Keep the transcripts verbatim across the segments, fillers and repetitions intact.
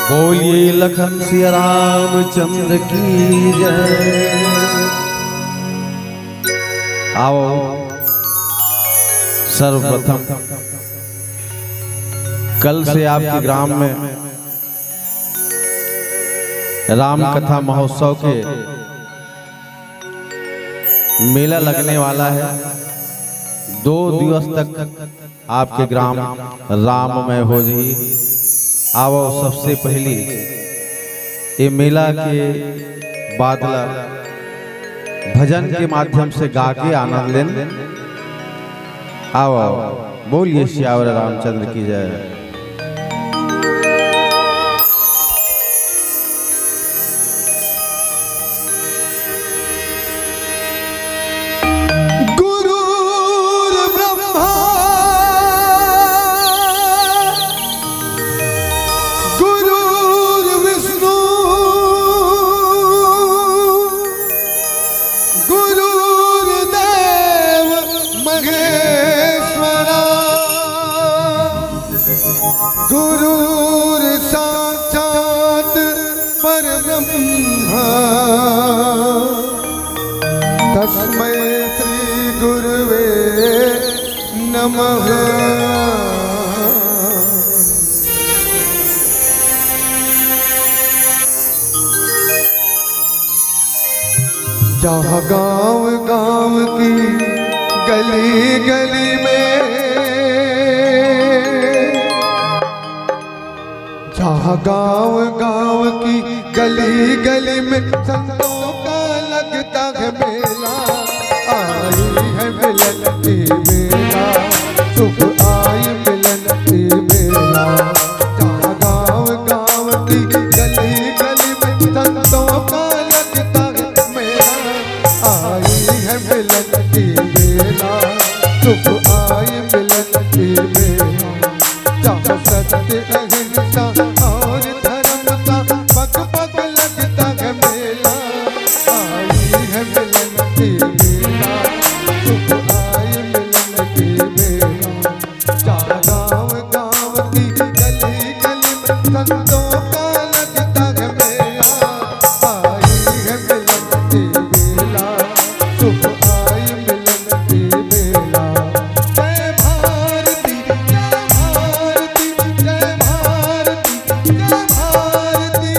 बोलिए लखन सिया रामचंद्र की जय। आओ, सर्वप्रथम कल से आपके ग्राम में राम कथा महोत्सव के मेला लगने वाला है। दो दिवस तक आपके ग्राम राममय हो जाई। आवो, सबसे पहली ये मेला के बादला भजन के माध्यम से गा के आनंद लेन। आवो, बोलिए सियावर रामचंद्र की जय। गुरुर्ब्रह्मा गुरुर्विष्णु गुरुर्देव महेश्वरा गुरुर्साक्षात् परब्रह्मा तस्मै श्री गुरुवे नमः। जहाँ गांव गांव की गली गली में जहाँ गांव गांव की गली गली में संतों का लगता है मेला। आई है मिलन की बेला, सुख आई मिलन की बेला। जहाँ गांव गांव की गली गली में संतों का लगता है मेला। आई है मिलन की बेला, सुख आई मिलन की बेला। जहाँ सत्य अहिंसा और धर्म का पग पग लगता है मेला। आई है मिलन की बेला, सुख आई मिलन की बेला। जहाँ गाँव गाँव की गली गली में संतों का लगता है मेला। आई है मिलन की बेला, सुख आई मिलन की बेला। जय भारती, जय भारती, जय भारती, जय भारती।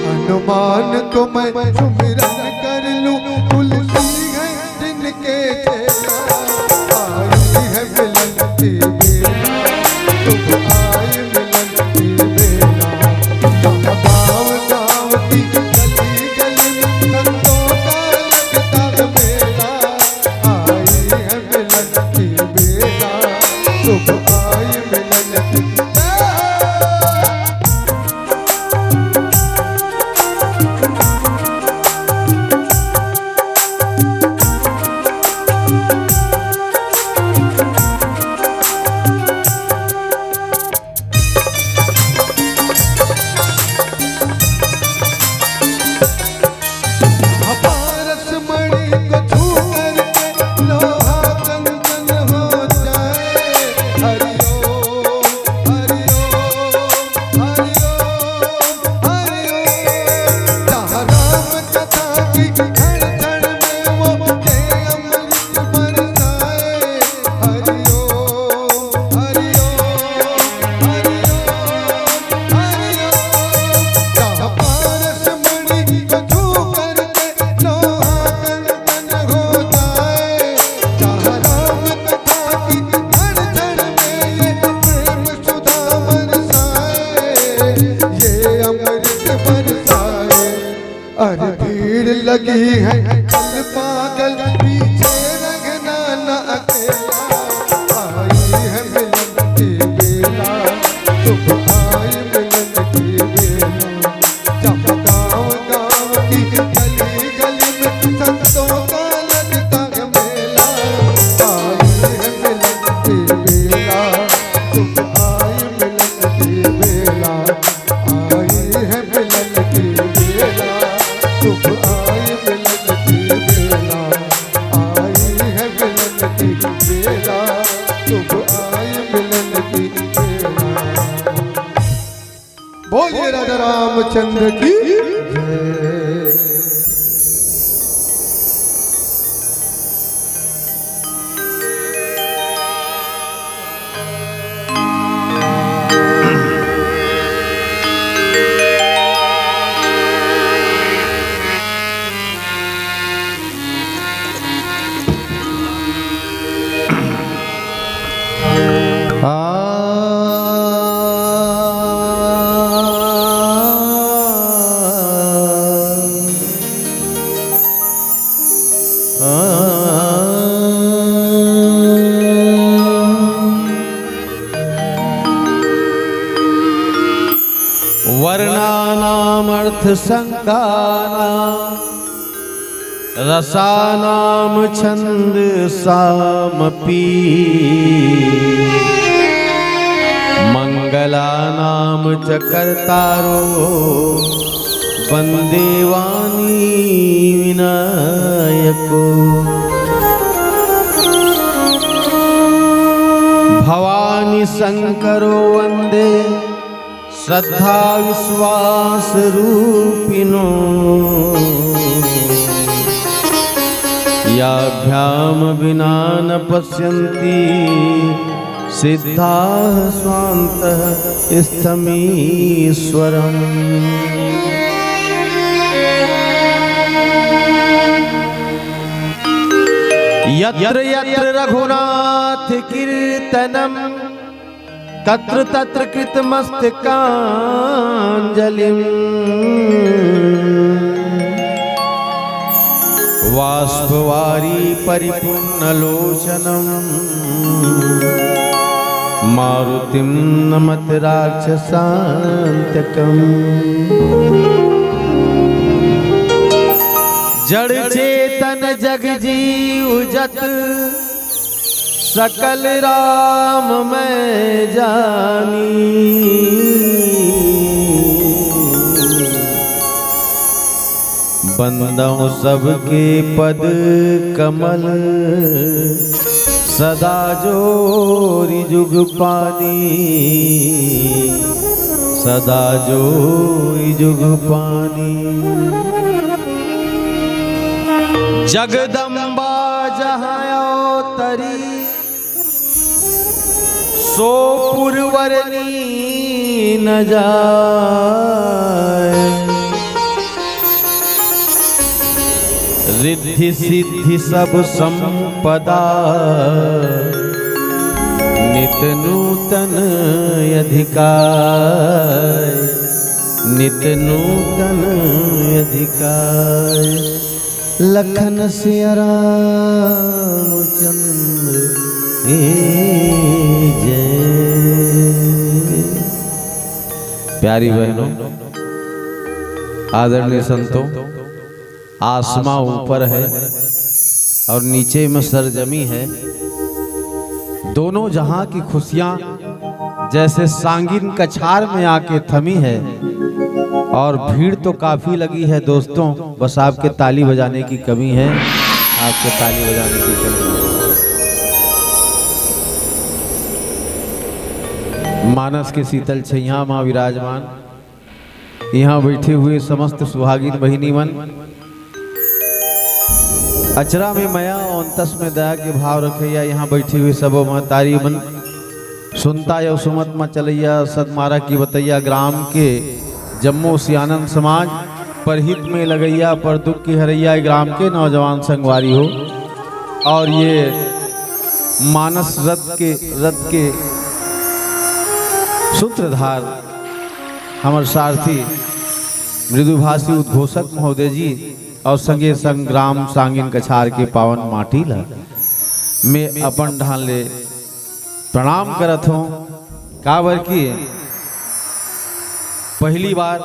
हनुमान को मैं सुमिरन कर लूं, तुलसी है जिनके चेला। आई है मिलन की बेला, सुख आई मिलन की बेला। गाँव गाँव की गली गली में संतों का लगता है मेला। आई है मिलन की बेला, सुख आई मिलन की बेला। अरे भीड़ लगी है कल पागल, पीछे रंगना न अकेला। आई है मिलन की बेला, शुभ आई मिलन की बेला। जहाँ गाँव गाँव की गली गली में संतों का लगता है मेला। आई है मिलन की बेला, शुभ आई मिलन की बेला। आई है मिलन की बेला, शुभ आई मिलन की बेला। आई है मिलन की बेला, शुभ आई मिलन की बेला। बोलिए राजा रामचंद्र की जय। वर्णानामर्थसङ्गानां रसानां छन्दसामपि। मङ्गलानां च कर्तारो वन्दे वाणी विनायको। भवानी शङ्करो वन्दे श्रद्धा विश्वास रूपिणो। याभ्यां विना न पश्यन्ति सिद्धाः स्वान्तः स्थमीश्वरम्। यत्र यत्र रघुनाथ कीर्तनम् तत्र तत्र कृतमस्तकाञ्जलिम्। वाष्पवारि परिपूर्णलोचनम् मारुतिं नमत राक्षसान्तकम्। जड़ चेतन जग जीव जत सकल राम मैं जानी। बंदौं सबके पद कमल सदा जोरि जुग पानी। सदा जोरि जुग पानी। जगदम्बा जहाँ अवतरी, सो पुरवरनी न जाय। रिद्धि सिद्धि सब संपदा, नित नूतन अधिकार। नित नूतन अधिकार। लखन सिया रामचंद्र की जय। प्यारी बहनों, आदरणीय संतों, आसमां ऊपर है और नीचे में सरजमी है। दोनों जहां की खुशियां जैसे सांगिन कछार में आके थमी है। और भीड़ तो काफी लगी है दोस्तों, बस आपके ताली बजाने की कमी है, आपके ताली बजाने की कमी है। मानस के शीतल छैया मां विराजमान, यहां बैठे हुए समस्त सुहागिन बहिनी मन, अचरा में मया अउ अंतस में दया के भाव रखइया, यहां बैठे हुए सबो महतारी मन, सुनता अउ सुमत म चलइया, सतमारा की बतइया, ग्राम के जम्मो सियानन समाज, परहित में लगइया, पर दुख की हरइया, ग्राम के नौजवान संगवारी हो। और ये मानस रथ के, रथ के सूत्रधार हमर सारथी मृदुभाषी उद्घोषक महोदय जी और संगे संग ग्राम सांगिन कछार के पावन माटी ला मैं अपन ढान ले प्रणाम करत हूँ। काबर कि पहली बार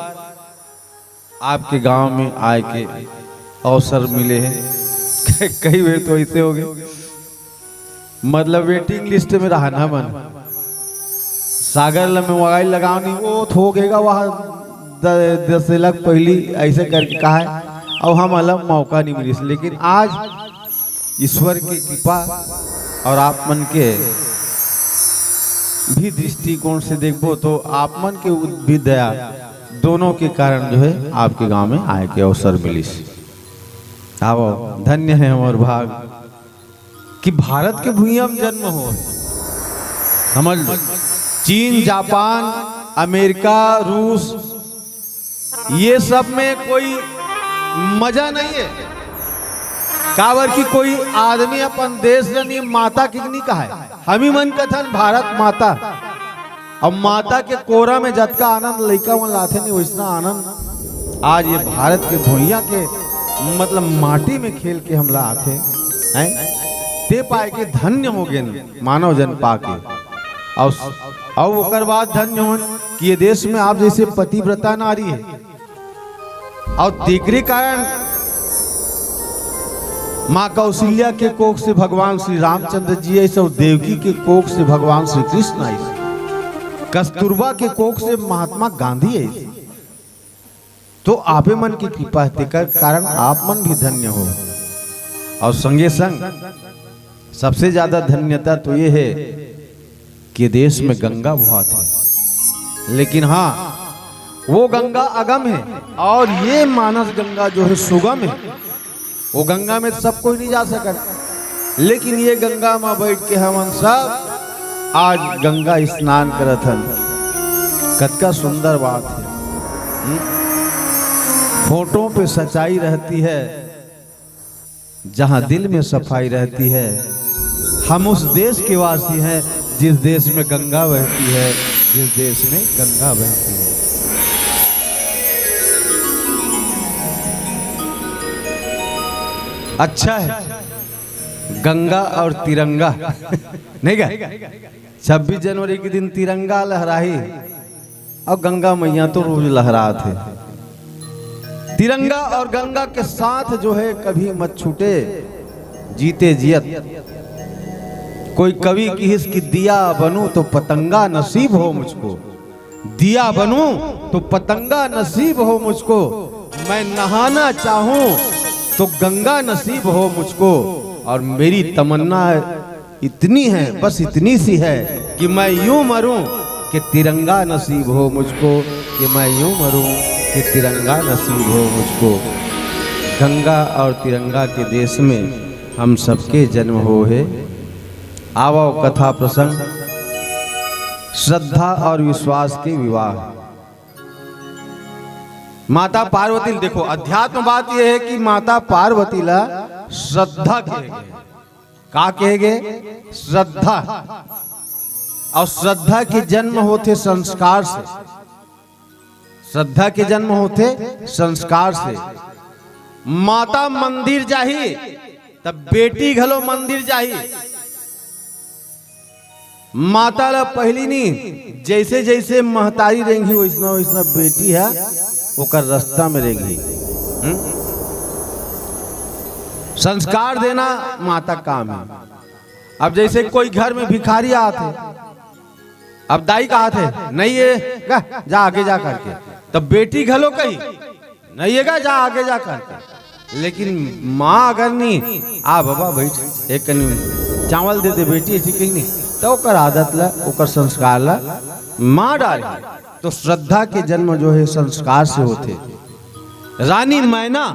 आपके गांव में आए के अवसर मिले हे। कई बेर तो ऐसे हो गए, मतलब waiting list में रहा ना मन। सागर ल मोबाइल लगाओ नहीं, वो थोकेगा वहाँ द-, दस लाख पहली ऐसे करके कहा है, और हम अलग मौका नहीं मिलिस। लेकिन आज ईश्वर की कृपा और आप मन के भी दृष्टिकोण से देखबो तो आप मन के उद-, भी दया, दोनों के कारण जो है आपके गांव में आए के अवसर मिलिस। आवो, धन्य है हमर भाग कि भारत के भुइयां में जन्म हो। समझ लो, चीन, जापान, अमेरिका, रूस, ये सब में कोई मजा नहीं है। काबर कि कोई आदमी अपन देश ल नहीं माता के नहीं कहा है। हम ही मन कथन भारत माता। अब माता के कोरा में जतका आनंद लइका मन लाथे नहीं, वैसना आनंद आज ये भारत के भुइयां के, मतलब, माटी में खेल के हमला आथे। हैं, ते पाए के धन्य हो गेन मानव जन पाके। और, और ओकर बाद धन्य होन कि ये देश में आप जैसे पतिव्रता नारी है, और तेकरे कारण माँ कौशल्या के कोख से भगवान श्री रामचंद्र जी आइस और देवकी के कोख से भगवान श्री कृष्ण आइस, कस्तूरबा के कोख से महात्मा गांधी आइस। तो आपे मन की कृपा है, तेकर कारण आप मन भी धन्य हो। और संगे संग सबसे ज्यादा धन्यता तो ये है कि देश में गंगा बहुत है, लेकिन हाँ, वो गंगा अगम है और ये मानस गंगा जो है सुगम है। वो गंगा में सब कोई नहीं जा सकत, लेकिन ये गंगा में बैठ के हमन सब आज गंगा स्नान करत हन। कतका सुंदर बात है। हम्म? फोटो पे सच्चाई रहती है, जहां दिल में सफाई रहती है। हम उस देश के वासी हैं जिस देश में गंगा बहती है, जिस देश में गंगा बहती है। अच्छा है गंगा और तिरंगा, नहीं क्या? छब्बीस जनवरी के दिन तिरंगा लहराही और गंगा मैया तो रोज लहरात है। तिरंगा और गंगा के साथ जो है कभी मत छूटे जीते जियत। कोई कवि किहिस कि दिया बनूं तो पतंगा नसीब हो मुझको, दिया बनूं तो पतंगा नसीब हो मुझको, मैं नहाना चाहूं तो गंगा नसीब हो मुझको। और मेरी तमन्ना इतनी है, बस इतनी सी है कि मैं यूं मरूं कि तिरंगा नसीब हो मुझको, कि मैं यूं मरूं कि तिरंगा नसीब हो मुझको। गंगा और तिरंगा के देश में हम सबके जन्म हो है। आवो कथा प्रसंग, श्रद्धा और विश्वास के विवाह। माता पार्वती, देखो, अध्यात्म बात यह है कि माता पार्वती ला श्रद्धा के का कहे गे? श्रद्धा। और श्रद्धा के जन्म होथे संस्कार से। श्रद्धा के जन्म होथे संस्कार से। माता मंदिर जाही, तब बेटी घलो मंदिर जाही। माता ला पहली नी, जैसे जैसे महतारी रेंगी, वैसना वैसना बेटी है, ओकर रास्ता में रेंगी। हम्म? संस्कार देना माता काम है। अब जैसे कोई घर में भिखारी आत है, अब दाई कहत है, "नहीं है, जा, जा आगे जा," करके, तब बेटी घलो कही, "नहीं है गा, जा आगे जा," करके। लेकिन माँ अगर नहीं, "आ बाबा बैठ, एक कनी चावल दे दे बेटी," ऐसी कही नहीं, तो ओकर आदत ला, ओकर संस्कार ला माँ डाली। तो श्रद्धा के जन्म जो है संस्कार से होथे। रानी मैना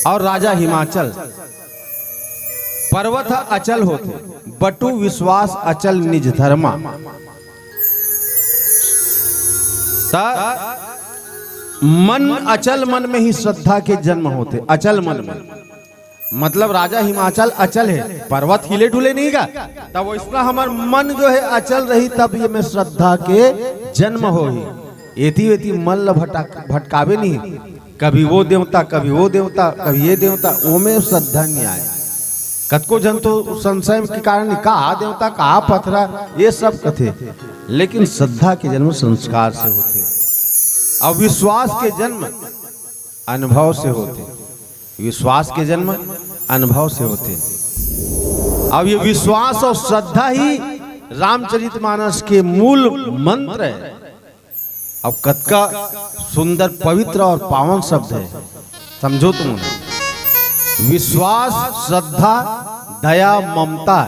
और राजा हिमाचल, पर्वत ह अचल होथे, बटु विश्वास अचल निज धर्मा। त मन, अचल मन में ही श्रद्धा के जन्म होथे, अचल मन में। मतलब राजा हिमाचल अचल हे, पर्वत हिले डुले नहीं गा। तब वैसना हमर मन जो हे अचल रही, तब ये में श्रद्धा के जन्म होही। एती वेती मन ल भटक भटकावे नहीं, कभी वो देवता, कभी वो देवता, कभी ये देवता, ओमे श्रद्धा नहीं आए। कतको झन तो संशय के कारण नहीं, कहा देवता, कहा पथरा, ये सब कथे। लेकिन श्रद्धा के जन्म संस्कार से होथे, अउ विश्वास के जन्म अनुभव से होथे। विश्वास के जन्म अनुभव से होथे। अब ये विश्वास अउ श्रद्धा ही रामचरितमानस के मूल मंत्र हे। अब कतका सुंदर, पवित्र अउ पावन शब्द हे, समझो तुम। विश्वास, श्रद्धा, दया, ममता,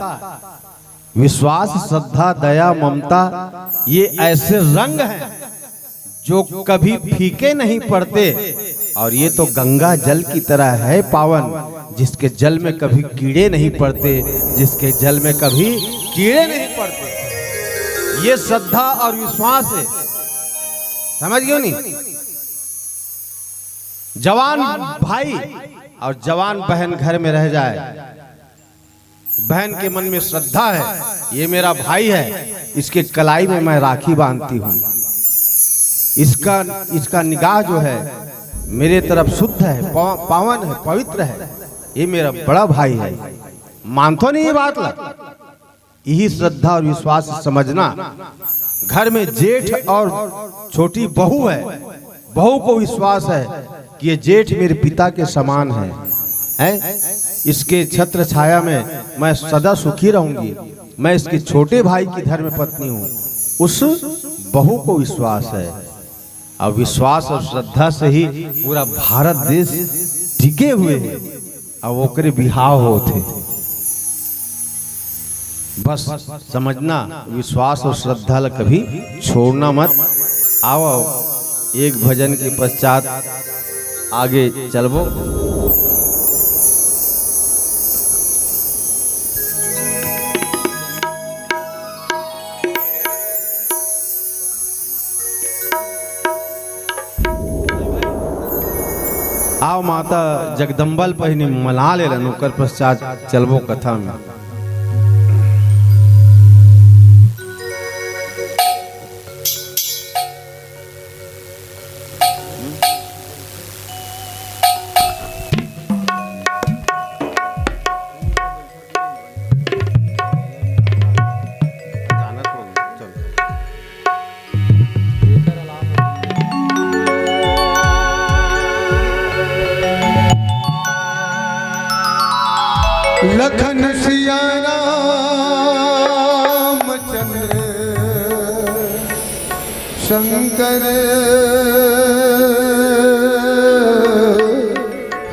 विश्वास, श्रद्धा, दया, ममता, ये ऐसे रंग हैं जो कभी फीके नहीं पड़ते। और ये तो गंगा जल की तरह है पावन, जिसके जल में कभी कीड़े नहीं पड़ते, जिसके जल में कभी कीड़े नहीं पड़ते। ये श्रद्धा और विश्वास है, समझ गए नहीं? जवान भाई और जवान बहन घर में रह जाए, बहन के मन में श्रद्धा है, ये मेरा भाई है, इसके कलाई में मैं राखी बांधती हूँ, इसका, इसका निगाह जो है मेरे तरफ शुद्ध है, पा-, पावन है, पवित्र है, ये मेरा बड़ा भाई है। मानथो नहीं ये बात ला? यही श्रद्धा और विश्वास समझना। घर में जेठ और छोटी बहू है, बहू को विश्वास है कि ये जेठ मेरे पिता के समान है, हैं? इसके छत्र छाया में मैं सदा सुखी रहूंगी, मैं इसके छोटे भाई की धर्म पत्नी हूँ। उस बहू को विश्वास है। अब विश्वास और श्रद्धा से ही पूरा भारत देश टिके हुए है। अब ओकरे बिहाव होथे। बस समझना, विश्वास और श्रद्धा ला कभी छोड़ना मत। आओ, एक भजन के पश्चात आगे चलबो। आओ माता जगदम्बा ल पहिली मला लेलन, ओकर पश्चात चलबो कथा में। लखन सिया राम चंद्र शंकर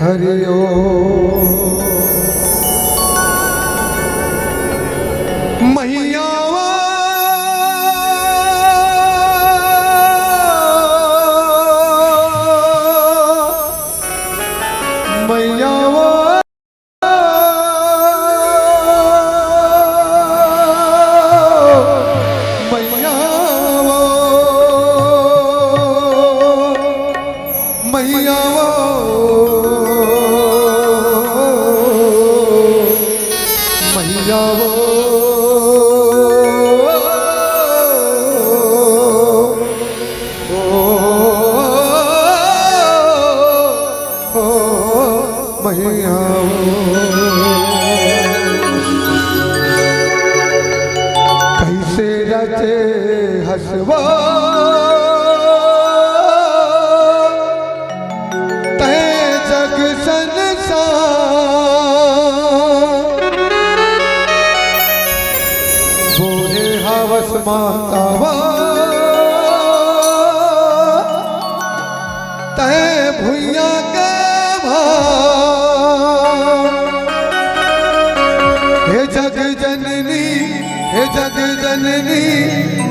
हरि ओम। मैया वो, मैया वो। मैया वो, मैया वो, मैया वो। ओ, ओ, मैया वो। कैसे रचे हसवा तै जग संसार। बोरे हवस माता वा, तै भुइयां के भार। हे जग जननी, हे जग जननी,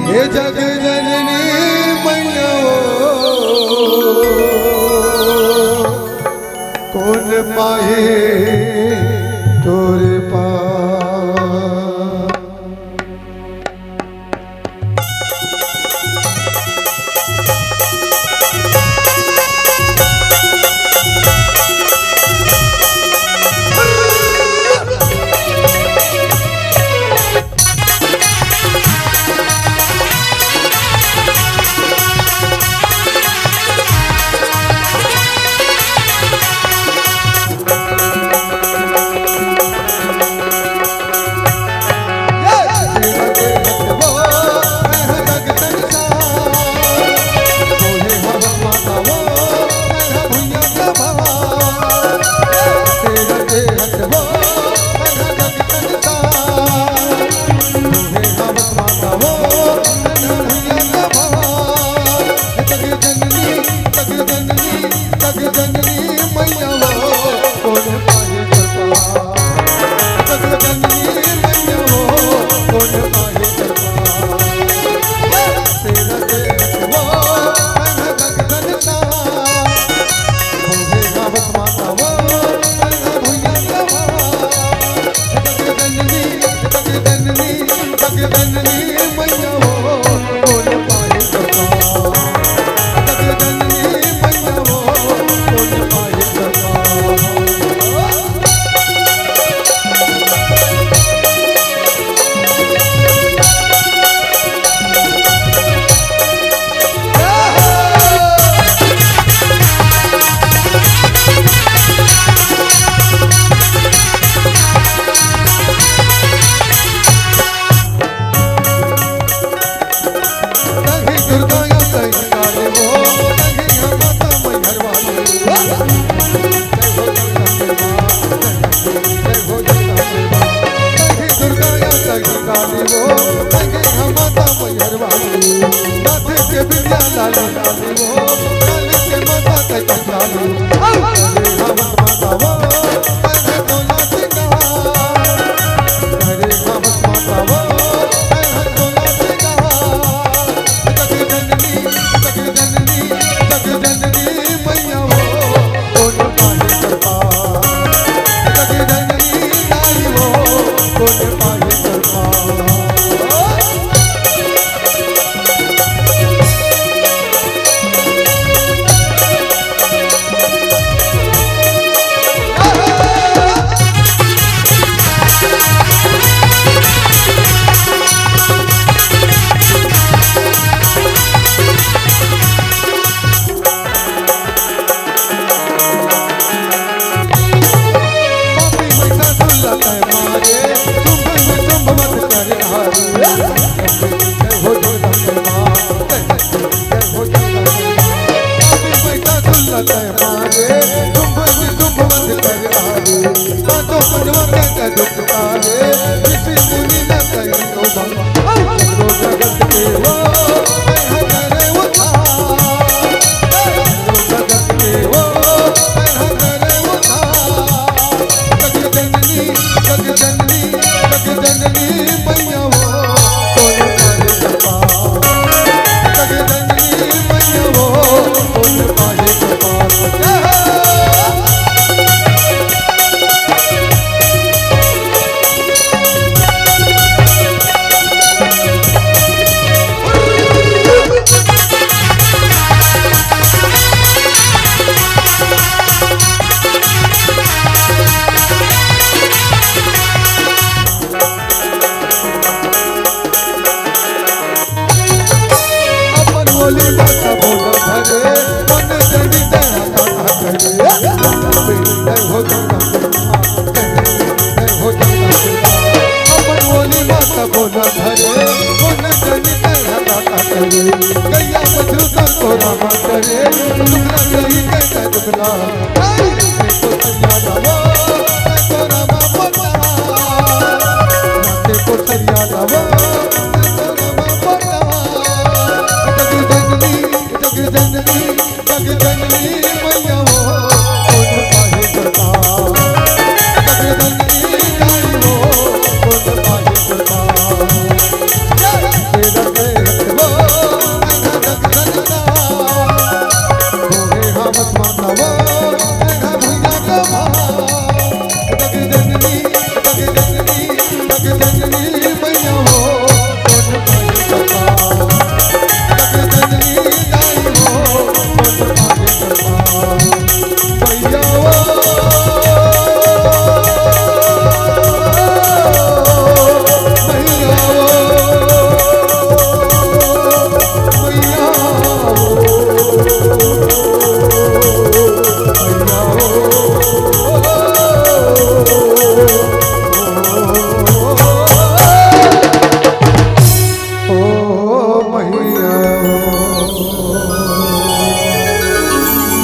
हे जग जननी मैया वो, कौन पाए तोरे पार।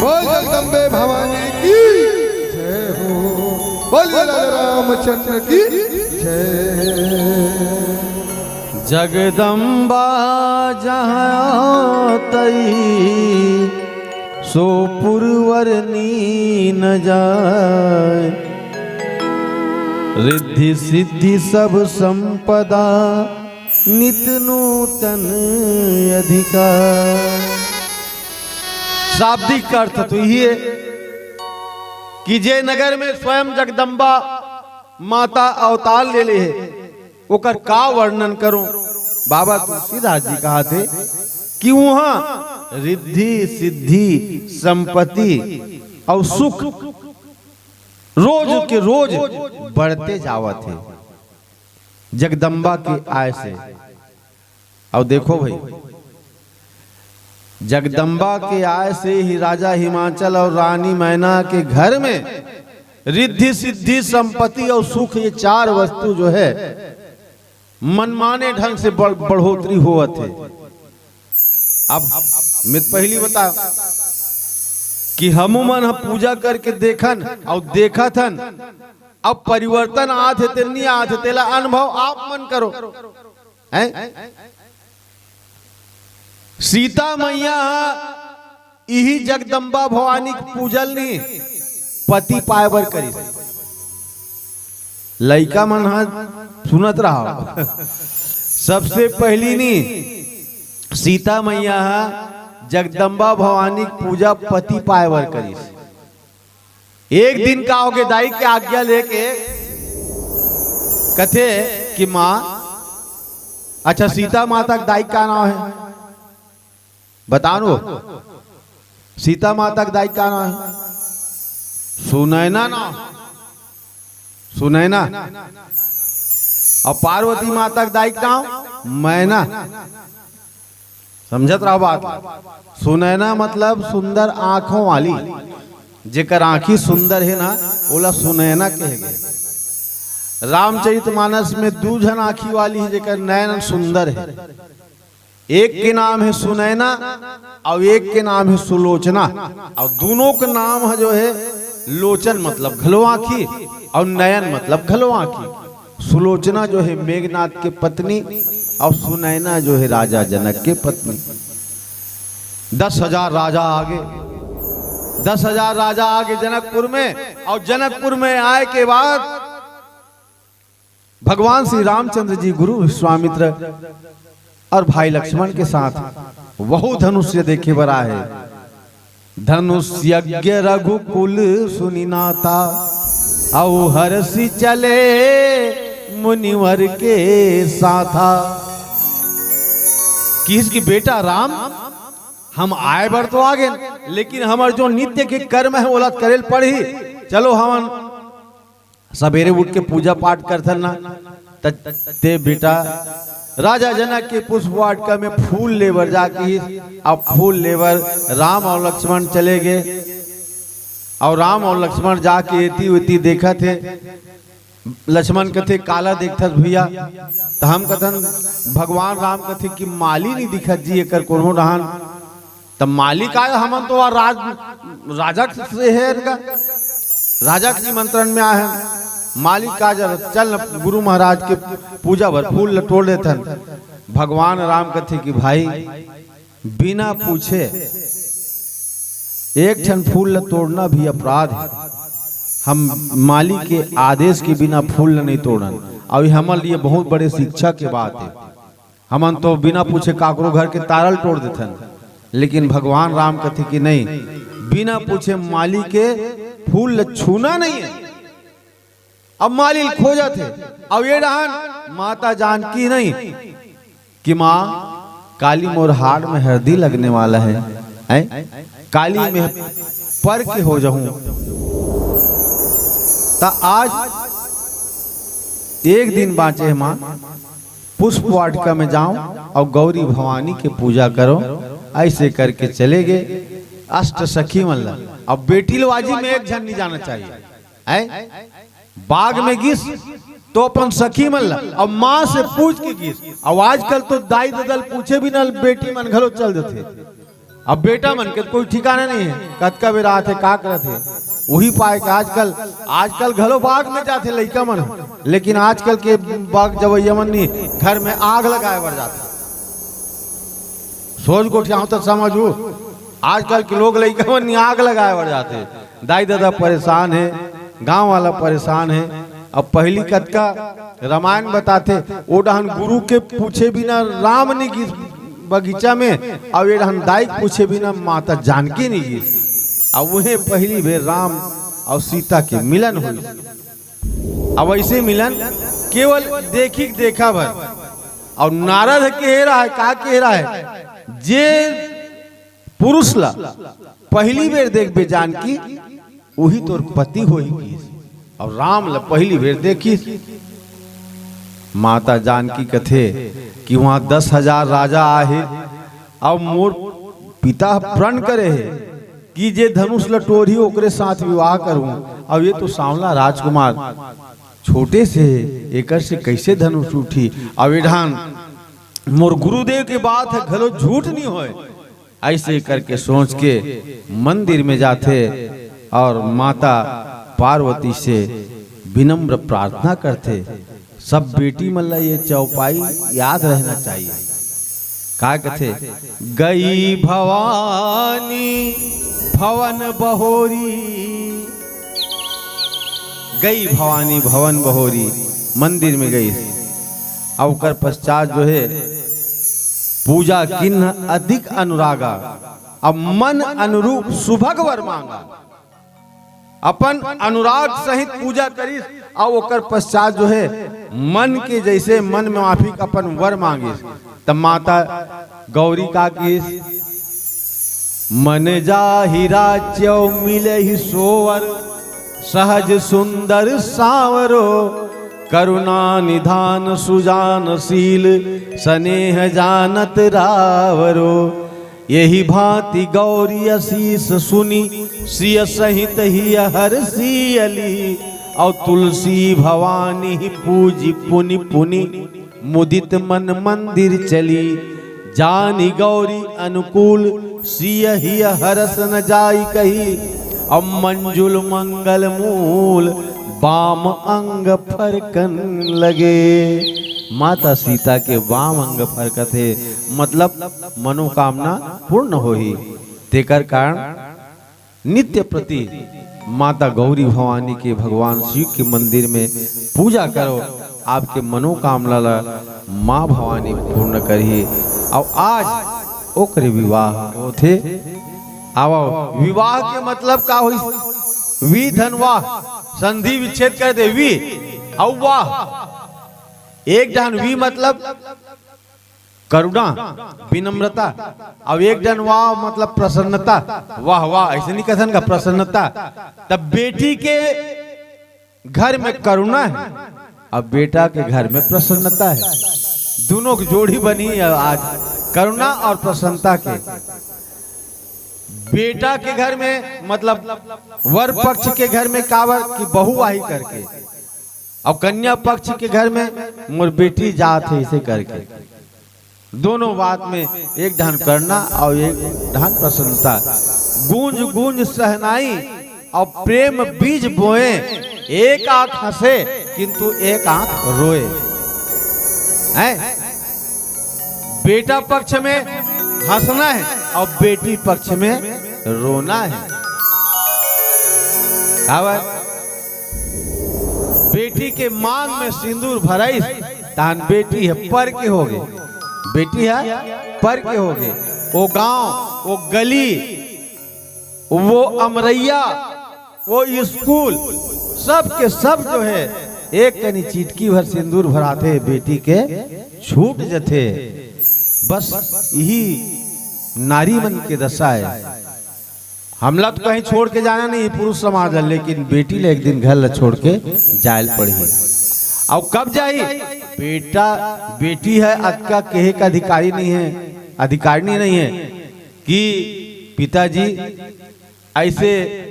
बोल जगदम्बे भवानी की जय हो। बोलिए लाल रामचंद्र की जय। जगदम्बा जहाँ तई सो पुरवर नीन जाय। रिद्धि सिद्धि सब संपदा नित नूतन अधिकार। शाब्दिक अर्थ तो इही हे कि जे नगर में स्वयं जगदम्बा माता अवतार ले ले हे, ओकर का वर्णन करूं। बाबा तुलसीदास जी कहाथे कि उहां रिद्धि सिद्धि संपत्ति अउ सुख रोज के रोज बढ़ते जावत हे जगदम्बा के आय से। अउ देखो भई, जगदम्बा के आय से ही राजा हिमाचल अउ रानी मैना के घर में रिद्धि सिद्धि संपत्ति अउ सुख, ये चार वस्तु जो है मनमाने ढंग से बढ़-, बढ़ोतरी होवत हे। अब मैं त पहिली बता कि हमू मन ह पूजा करके देखन अउ देखत हन, अब परिवर्तन आत हे ते नइ आत हे, तेला अनुभव आप मन करो। हैं? सीता मैया ह इही जगदम्बा भवानी के पूजल नी, पति पाए बर करिस। लइका मन ह सुनत रहा, सबसे पहली नी सीता मैया ह जगदम्बा भवानी के पूजा पति पाए बर करिस। एक दिन का होगे, दाई के आज्ञा लेके कथे कि माँ, अच्छा, सीता माता के दाई का नाम है? बता नो, सीता माता के दाई का नाम है? सुनैना नाम, सुनैना। और पार्वती माता के दाई का नाम मैना। समझत रहो बात। सुनैना मतलब सुंदर आंखों वाली। जेकर आंखी सुंदर है ना, ओला सुनैना कहे गए। रामचरितमानस में दू झन आंखी वाली है, जेकर नैन सुंदर है। एक के नाम है सुनैना और एक के नाम है सुलोचना। और दोनों का नाम है जो है लोचन मतलब घलो आंखी और नयन मतलब घलो आंखी। सुलोचना जो है मेघनाथ के पत्नी और सुनैना जो है राजा जनक के पत्नी। दस हजार राजा आगे, दस हजार राजा आगे जनकपुर में। और जनकपुर में आए के बाद भगवान श्री रामचंद्र जी गुरु विश्वामित्र और भाई लक्ष्मण के साथ वहू धनुष देखे बर आए। धनुष यज्ञ रघुकुल सुनि नाथा, अउ हरषि चले मुनिवर के साथा। किहिस कि बेटा राम, हम आए बर तो आ गेन, लेकिन हमर जो नित्य के कर्म है ओला करेल पड़ही। चलो हमन सबेरे उठ के पूजा पाठ करथन ना, त ते बेटा राजा जनक के पुष्प वाटिका में फूल लेबर जा किहिस। अब फूल लेबर राम और लक्ष्मण चले गए। और राम और लक्ष्मण जाके एती ओती देखत हे। लक्ष्मण कथे, "काला देखथस भैया?" त हम कथन, भगवान राम कथे कि माली नहीं दिखत जी एकर कोनो डहान। त माली का, हमन तो वह राज, राजा से है इनका, राजा के निमंत्रण में आए हैं। माली का जरूरत, चल न गुरु महाराज के पूजा बर फूल ल तोड़ देथन। भगवान राम कथे कि भाई, बिना पूछे एक ठन फूल ल तोड़ना भी अपराध है। हम माली के आदेश के बिना फूल ल नहीं तोड़न, और ये हमर लिए बहुत बड़े शिक्षा के बात है। हमन तो बिना पूछे काकरो घर के तारा ल तोड़ देथन, लेकिन भगवान राम कथे कि नहीं, बिना पूछे माली के फूल ल छूना नहीं है। अब माली ल खोजत हे, अब ये डहान माता जानकी नहीं कि माँ, काली मोर हाड़ में हरदी लगने वाला है, हैं? काली मैं पर के हो जाऊं। त आज एक दिन बाँचे हे माँ, पुष्प वाटिका में जाओ और गौरी भवानी के पूजा करो। ऐसे करके चले गए अष्ट सखी मन ला। अब बेटी लो आजी में एक झन नहीं जाना चाहिए, हैं? बाग में गिस तो अपन सखी मन ला और माँ से पूछ के गिस। और आजकल तो दाई ददा ल पूछे बिना बेटी मन घलो चल देथे। अब बेटा मन के कोई ठिकाना नहीं है, कतका बेरा आथे, का करत हे, वही पाए के आजकल, आजकल घलो बाग में जाथे लइका मन, लेकिन आजकल के बाग जवैया मन नहीं, घर में आग लगाए बर जाथे। सोच गोठियाओ तो समझू, आजकल के लोग लइका मन नहीं आग लगाए बर जाथे। दाई ददा परेशान है, गांव वाला परेशान है। अब पहली कतका रामायण बताथे, ओ डहन गुरु के पूछे बिना राम नहीं गिस बगीचा में, और ये डहन दाई के पूछे बिना माता जानकी नहीं गिस। अब वह पहली बेर राम और सीता के मिलन हुई। अब ऐसे मिलन केवल देखी के देखा भर। और नारद कह रहा है, का कह रहा है, जे पुरुष ला पहली बेर देखबे जानकी, वही तोर पति होही किहिस। और राम ला पहली बेर देखिस। माता जानकी कथे कि वहां दस हजार राजा आहे, और मोर पिता प्रण करे हे कि जे धनुष ल टोरही ओकरे साथ विवाह करूं। अब ये तो सांवला राजकुमार छोटे से हे, एकर से कैसे धनुष उठी? अब एढ़ान मोर गुरुदेव के बात है, घलो झूठ नहीं होए। ऐसे करके सोच के मंदिर में जाथे और माता पार्वती से विनम्र प्रार्थना करथे। सब बेटी मन ला ये चौपाई याद रहना चाहिए। का कथे? गई भवानी भवन बहोरी, गई भवानी भवन बहोरी, मंदिर में गई। अब ओकर पश्चात जो है, पूजा किन्ह अधिक अनुरागा, अब मन अनुरूप सुभग वर मांगा। अपन अनुराग सहित पूजा करिस, अउ ओकर पश्चात जो है, मन के जैसे मन में माफिक अपन वर मांगिस। तब माता गौरी का किस? मन जाहि राज्य मिलहि सोवर, सहज सुंदर सांवरो, करुणा निधान सुजान शील, स्नेह जानत रावरो। यही भांति गौरी असीस सुनि, सिय सहित हिय हरसियली। अउ तुलसी भवानी पूजि पुनि पुनि, मुदित मन मंदिर चली। जानि गौरी अनुकूल, सिय हिय हरस न जाई कही। अउ मंजुल मंगल मूल, बाम अंग फरकन लगे। माता सीता के बाम अंग फरकत हे, मतलब मनोकामना पूर्ण होही। तेकर कारण नित्य प्रति माता गौरी भवानी के, भगवान शिव के मंदिर में पूजा करो, आपके मनोकामना ला माँ भवानी पूर्ण करही। अउ आज ओकरे विवाह होथे। आवा, विवाह के मतलब का होइस? वि धन वाह, संधि विच्छेद कर दे, वि अउ वाह। एक डहन वि मतलब करुणा, विनम्रता, अउ एक डहन वाह मतलब प्रसन्नता। वाह वाह, ऐसे नहीं कथन का, प्रसन्नता। तब बेटी के घर में करुणा है, अब बेटा के घर में प्रसन्नता है। दोनों की जोड़ी बनी है आज, करुणा और प्रसन्नता के। बेटा के घर में, मतलब वर पक्ष के घर में काबर कि बहुवाही करके, अउ कन्या पक्ष के घर में मोर बेटी जात हे, इसे करके। दोनों बात में एक डहन करुणा अउ एक डहन प्रसन्नता। गूंज गूंज सहनाई अउ प्रेम बीज बोए, एक आंख हंसे किंतु एक आंख रोए। हैं? बेटा पक्ष में हंसना है अउ बेटी पक्ष में रोना है। काबर? बेटी के मांग में सिंदूर भराइस, तहन बेटी ह पर के होगे, बेटी ह पर के होगे। वो गांव, वो गली, वो अमरैया, वो स्कूल, सब के सब जो है, एक कनी चिटकी भर सिंदूर भराथे, बेटी के छूट जथे। बस यही नारी मन के दशा है। हमला तो कहीं छोड़ के जाना नहीं पुरुष समाज है, लेकिन बेटी ले एक दिन घर ला छोड़ के जायल पड़ही। अउ कब जाही? बेटा, बेटी है, अतका कहे का अधिकारी नहीं है, अधिकारिणी नहीं है कि पिताजी ऐसे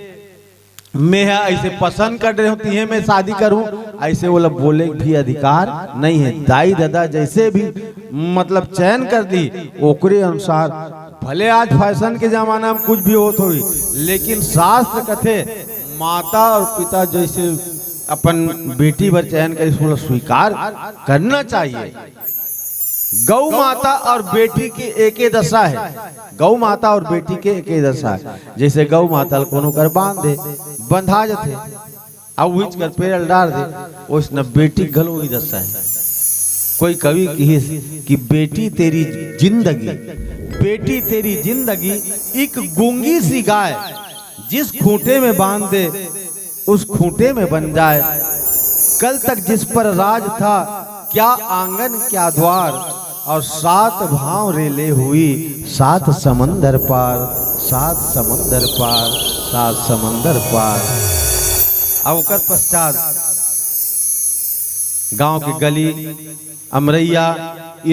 मैं ह ऐसे पसंद कर रहे हो, तिहे मैं शादी करूं, ऐसे ओला बोले भी अधिकार नहीं है। दाई ददा जैसे भी मतलब चयन कर दी, ओकरे अनुसार। भले आज फैशन के जमाना में कुछ भी होत होही, लेकिन शास्त्र कथे माता और पिता जैसे अपन बेटी बर चयन करे, ओला स्वीकार करना चाहिए। गौ माता और बेटी के एके दशा है, गौ माता और बेटी के एके दशा है। जैसे गौ माता ल कोनो कर बांध दे, बंधा जथे, अब उहिच कर पेरल डार दे, ओइसने बेटी घलो ही दशा है। कोई कवि कहिस कि बेटी तेरी जिंदगी, बेटी तेरी जिंदगी एक गूंगी सी गाय, जिस खूंटे में बांध दे उस खूंटे में बन जाए। कल तक जिस पर राज था, क्या आंगन क्या द्वार, और सात भांव रेले हुई सात समंदर पार, सात समंदर पार, सात समंदर पार। अब ओकर पश्चात गांव के गली, अमरैया,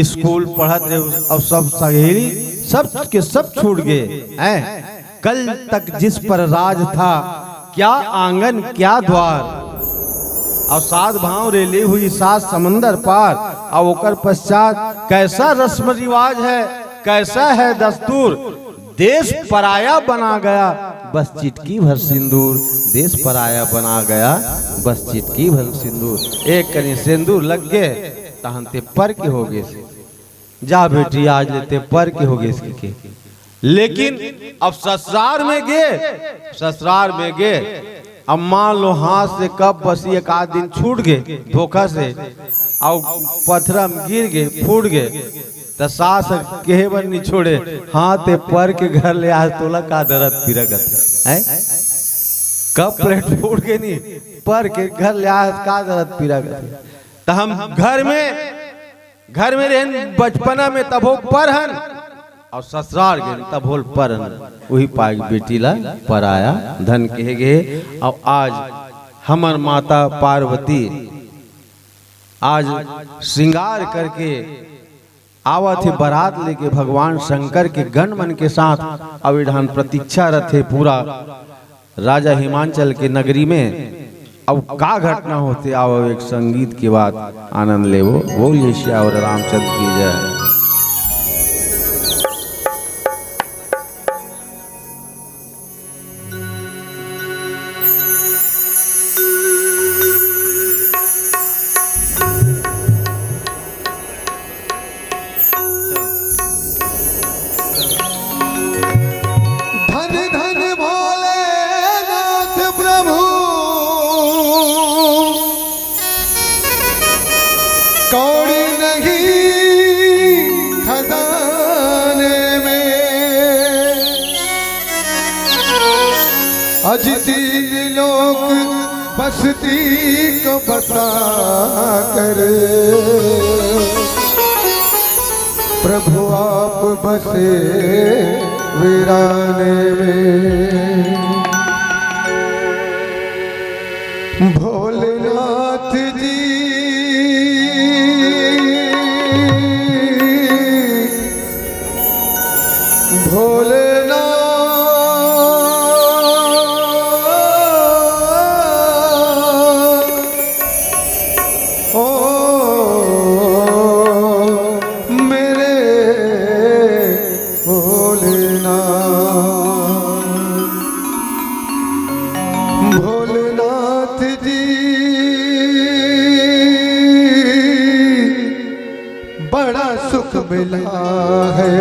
स्कूल पढ़त रहे, और सब सहेली, सब के सब छूट गए हैं। कल तक जिस पर राज था, क्या आंगन क्या द्वार, और सात भांव रेली हुई सात समंदर पार। और ओकर पश्चात कैसा रस्म रिवाज है, कैसा है दस्तूर, देश पराया बना गया बस चिटकी भर सिंदूर, देश पराया बना गया बस चिटकी भर सिंदूर। एक कनी सिंदूर लग गए, तहन ते पर के हो गए। जा बेटी, आज ले ते पर के हो गेस के। लेकिन अब ससुरार में गे, ससुरार में गे, अब मान लो हाथ से कप बसी एक आध दिन छूट गे धोखा से, अउ पथरा में गिर गे, फूट गे, त सास ह केहे बर नी छोड़े, "हाँ, ते पर के घर ले आज तोला का दरद पीरा कथे, हैं? कप प्लेट फूट गे नी, पर के घर ले आज का दरद पीरा कथे।" त हम घर में, घर में रहेन बचपना में तभो पर हन, अउ ससुरार गेन तभो ल पर हन, उही पाय बेटी ला पराया धन कहे गे। अउ आज हमर माता पार्वती आज श्रृंगार करके आवत हे, बारात लेके भगवान शंकर के गण मन के साथ। अउ ए ढान प्रतीक्षा रथे पूरा राजा हिमांचल के नगरी में। अब का घटना होथे, आओ एक संगीत के बाद आनंद लेवो। बोलिए सियावर रामचंद्र की जय। धन धन भोलेनाथ प्रभु, कौड़ी नहीं खजाने में। अज तीन लोक बसती को बसा कर प्रभु आप बसे वीराने में। भोलेनाथ जी, भोलेनाथ, ओ मेरे भोलेनाथ, भोलेनाथ जी, बड़ा सुख मिला है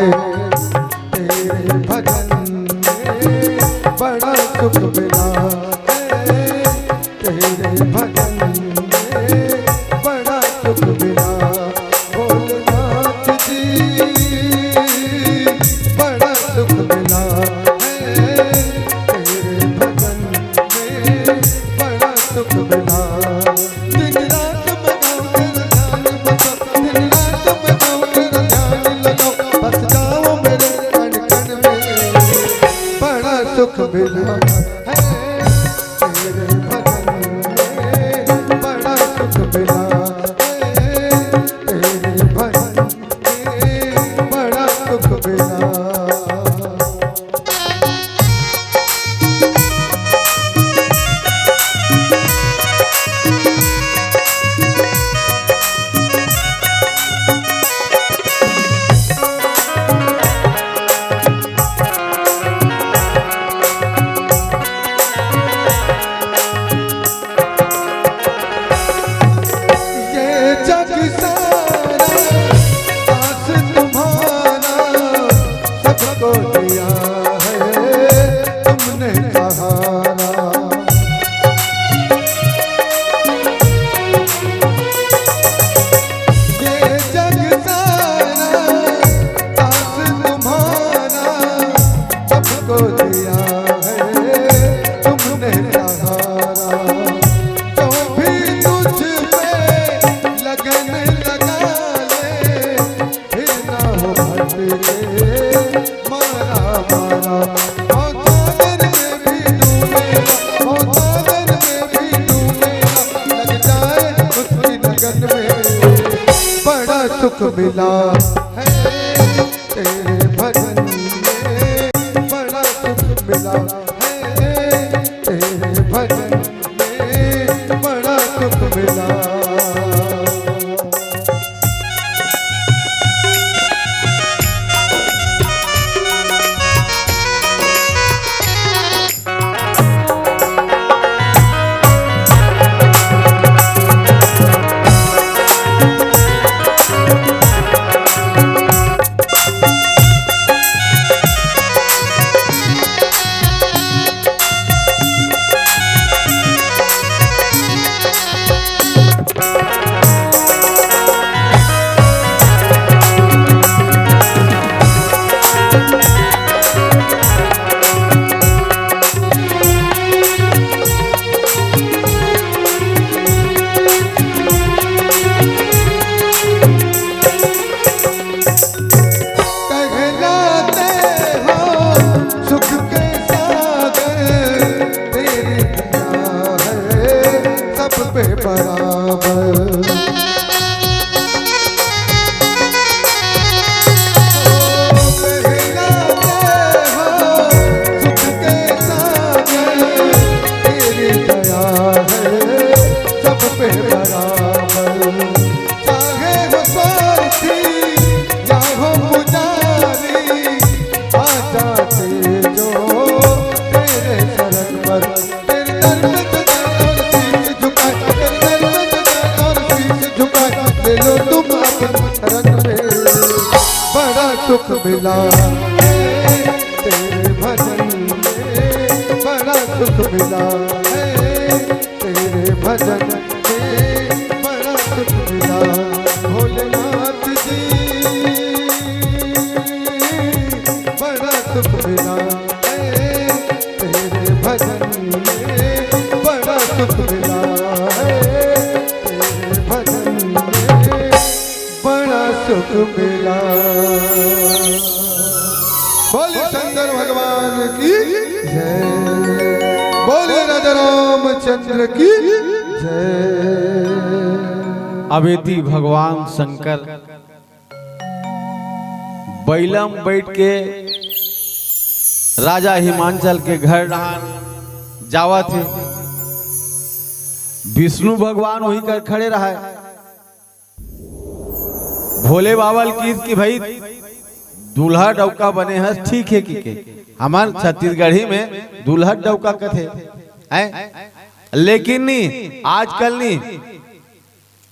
तेरे भजन में, बड़ा सुख मिला है तेरे भजन में, बड़ा सुख मिला भोलेनाथ जी, बड़ा सुख मिला है तेरे भजन में, बड़ा सुख मिला। दिन रात में गाऊं तेरा ध्यान बजाऊं, दिन रात में गाऊं तेरा ध्यान लगाऊं, बस जाओ मेरे कण कण में। बड़ा सुख मिला है तेरे भजन में, बड़ा सुख मिला है तेरे भजन में, बड़ा सुख मिला। ये जग सारा दास तुम्हारा, सबको दिया है तुमने सहारा। ये जग सारा दास तुम्हारा, सबको दिया है तुमने सहारा। जो भी तुझ पे लगन लगा ले, फिर ना हो भटके मारा मारा। हो सागर में भी डूबेगा, हो सागर में भी डूबेगा, लग जाए उसकी लगन में। बड़ा सुख मिला है तेरे भजन में, बड़ा सुख मिला है तेरे भजन में, बड़ा सुख मिला। पर तेरे दर पे झुकाए और शीश झुकाए, तेरे दर पे झुकाए और शीश झुकाए, ले लो तुम अपने शरण में। बड़ा सुख मिला है तेरे भजन में, बड़ा सुख मिला है तेरे भजन में, बड़ा सुख मिला भोलेनाथ जी, बड़ा सुख मिला है तेरे भजन में, बड़ा सुख मिला है तेरे भजन में, बड़ा सुख मिला। बोलिए शंकर भगवान की जय, बोलिए राजा रामचंद्र की जय। अवेती भगवान शंकर बइला म बइठ के राजा हिमांचल के घर डहान जावत हे। विष्णु भगवान वही कर खड़े रहय। भोले बाबा ल किहिस कि भाई, दूल्हा डउका बने हस, ठीक हे कि के, हमर छत्तीसगढ़ी में दूल्हा डउका कथे, हैं? लेकिन नी, आजकल नी,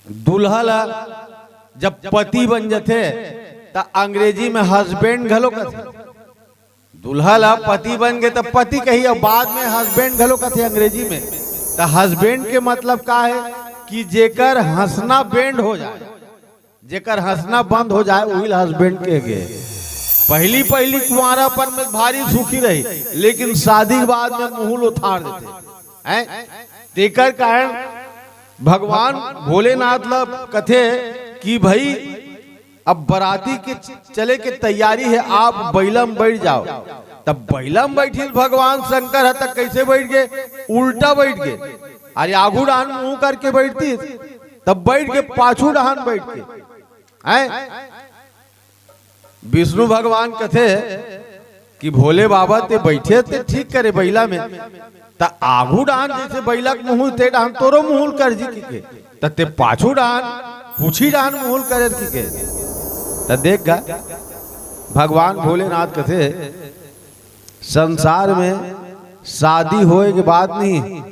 दूल्हा ला जब पति बन जथे, त अंग्रेजी में हस्बैंड घलो कथे। दूल्हा ला पति बन गे, त पति कही, अउ बाद में हस्बैंड घलो कथे अंग्रेजी में। त हस्बैंड के मतलब का हे कि जेकर हंसना बैंड हो जाए, जेकर हंसना बंद हो जाए, उही ला हस्बैंड कहे गे। पहली पहली कुंवारापन में भारी सुखी रही, लेकिन शादी के बाद में मुंह ल उथार देथे, हैं? तेकर कारण भगवान भोलेनाथ ला कथे कि भाई, अब बराती के च-, चले के तैयारी हे, आप बइला म बइठ जाव। तब बइला म बइठिस भगवान शंकर ह, त कइसे बइठ गे? उल्टा बइठ गे। अरे, आघू डहान मुंह करके बइठतिस, तब बइठ गे पाछू डहान बइठ के। हैं? विष्णु भगवान कथे कि भोले बाबा, ते बइठे ते ठीक करे बइला में, त आघू डहान जइसे बइला के मुंह, ते डहान तोरो मुंह ल कर जी कि के, त ते पाछू डहान, पूछी डहान मुंह ल करे कि के। त देख गा, भगवान भोलेनाथ कथे, संसार में शादी होए के बाद नहीं,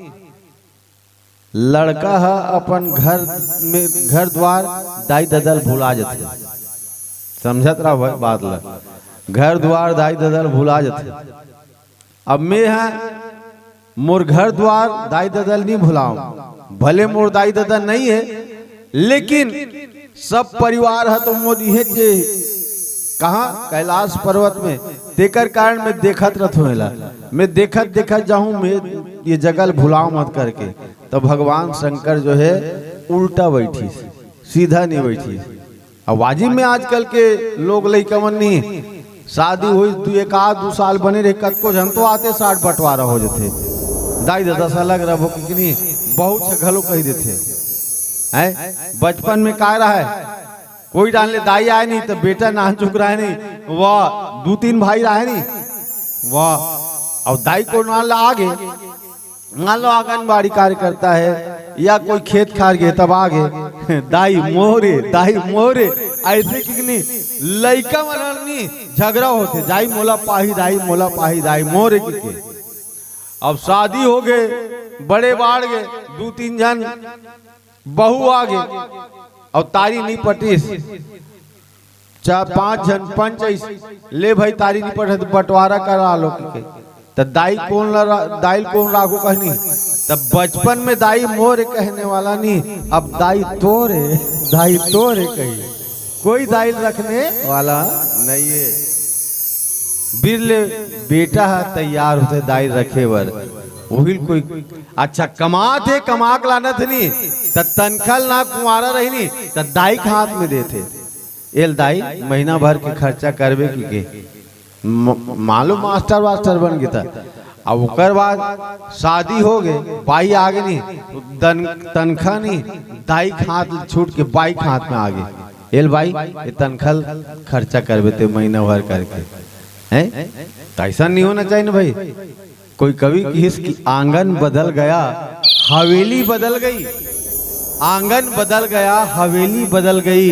लड़का ह अपन घर में, घर द्वार, दाई ददा ल भुला जथे। समझत रहा बात ला, घर द्वार, दाई ददा ल भुला जथे। अब मैं ह मोर घर द्वार, दाई ददा ल नी भुलाव, भले मोर दाई ददा नहीं हे, लेकिन सब परिवार ह तो मोर इहें जे, कहाँ? कैलाश पर्वत में। तेकर कारण मैं देखत रथों एला, मैं देखत देखत जाहूँ, मैं ये जगह ल भुलाव मत करके। तो भगवान शंकर जो हे उल्टा बइठिस, सीधा नहीं बइठिस। अब वाजिब में आजकल के लोग लइका मन नहीं, शादी होइस दू, एक आध दू साल बने रहे, कतको झन तो आते साठ बंटवारा हो जथे। दाई ददा से अलग रहो कि नहीं, बहुत से घलो कहि देथे। हैं? बचपन में काय रहय? कोई डाहन ले दाई आय नहीं, त बेटा नानचुक रहय नहीं, वाह, दू तीन भाई रहय नहीं, वाह। अउ दाई कोन डाहन ले आगे, मान लो आंगनबाड़ी कार्यकर्ता हे या कोई खेत खार गे, तब आगे, दाई मोरे, दाई मोरे, अइसे कि नहीं, लइका मन नहीं, झगरा होथे, दाई मोला पाही, दाई मोला पाही, दाई मोरे कि के। अब शादी हो गे, बड़े बाढ़ गे, दू तीन झन बहू आगे, अउ तारी नहीं पटिस, चार पांच झन पंच अइस, ले भाई, तारी नहीं पटिस त बंटवारा करा लो कि के। त दाई कोन ला रा-, दाई ल कोन राखो कहनी? त बचपन में दाई मोरे कहने वाला नहीं, अब दाई तोरे, दाई तोरे कही। कोई दाई ल रखने वाला नहीं हे। बिरले बेटा ह तैयार होथे दाई रखे बर, उही ल कोई अच्छा कमात हे, कमा के लानत हे नहीं, त तनखा ल ना कुंवारा रही नहीं, त दाई के हाथ में देथे। एल दाई, महीना भर के खर्चा करबे कि के। म-, मान लो मास्टर वास्टर बन गे त, अब ओकर बाद शादी हो गे, बाई आगे नहीं, तन-, तनखा नहीं, दाई के हाथ छूट के बाई के हाथ में आगे। एल बाई, ये तनखा ल खर्चा करबे ते महीना भर करके, हैं? त अइसन नहीं होना चाहिए ना भाई। कोई कवि किहिस कि आंगन बदल गया, हवेली बदल गई। आंगन बदल गया, हवेली बदल गई।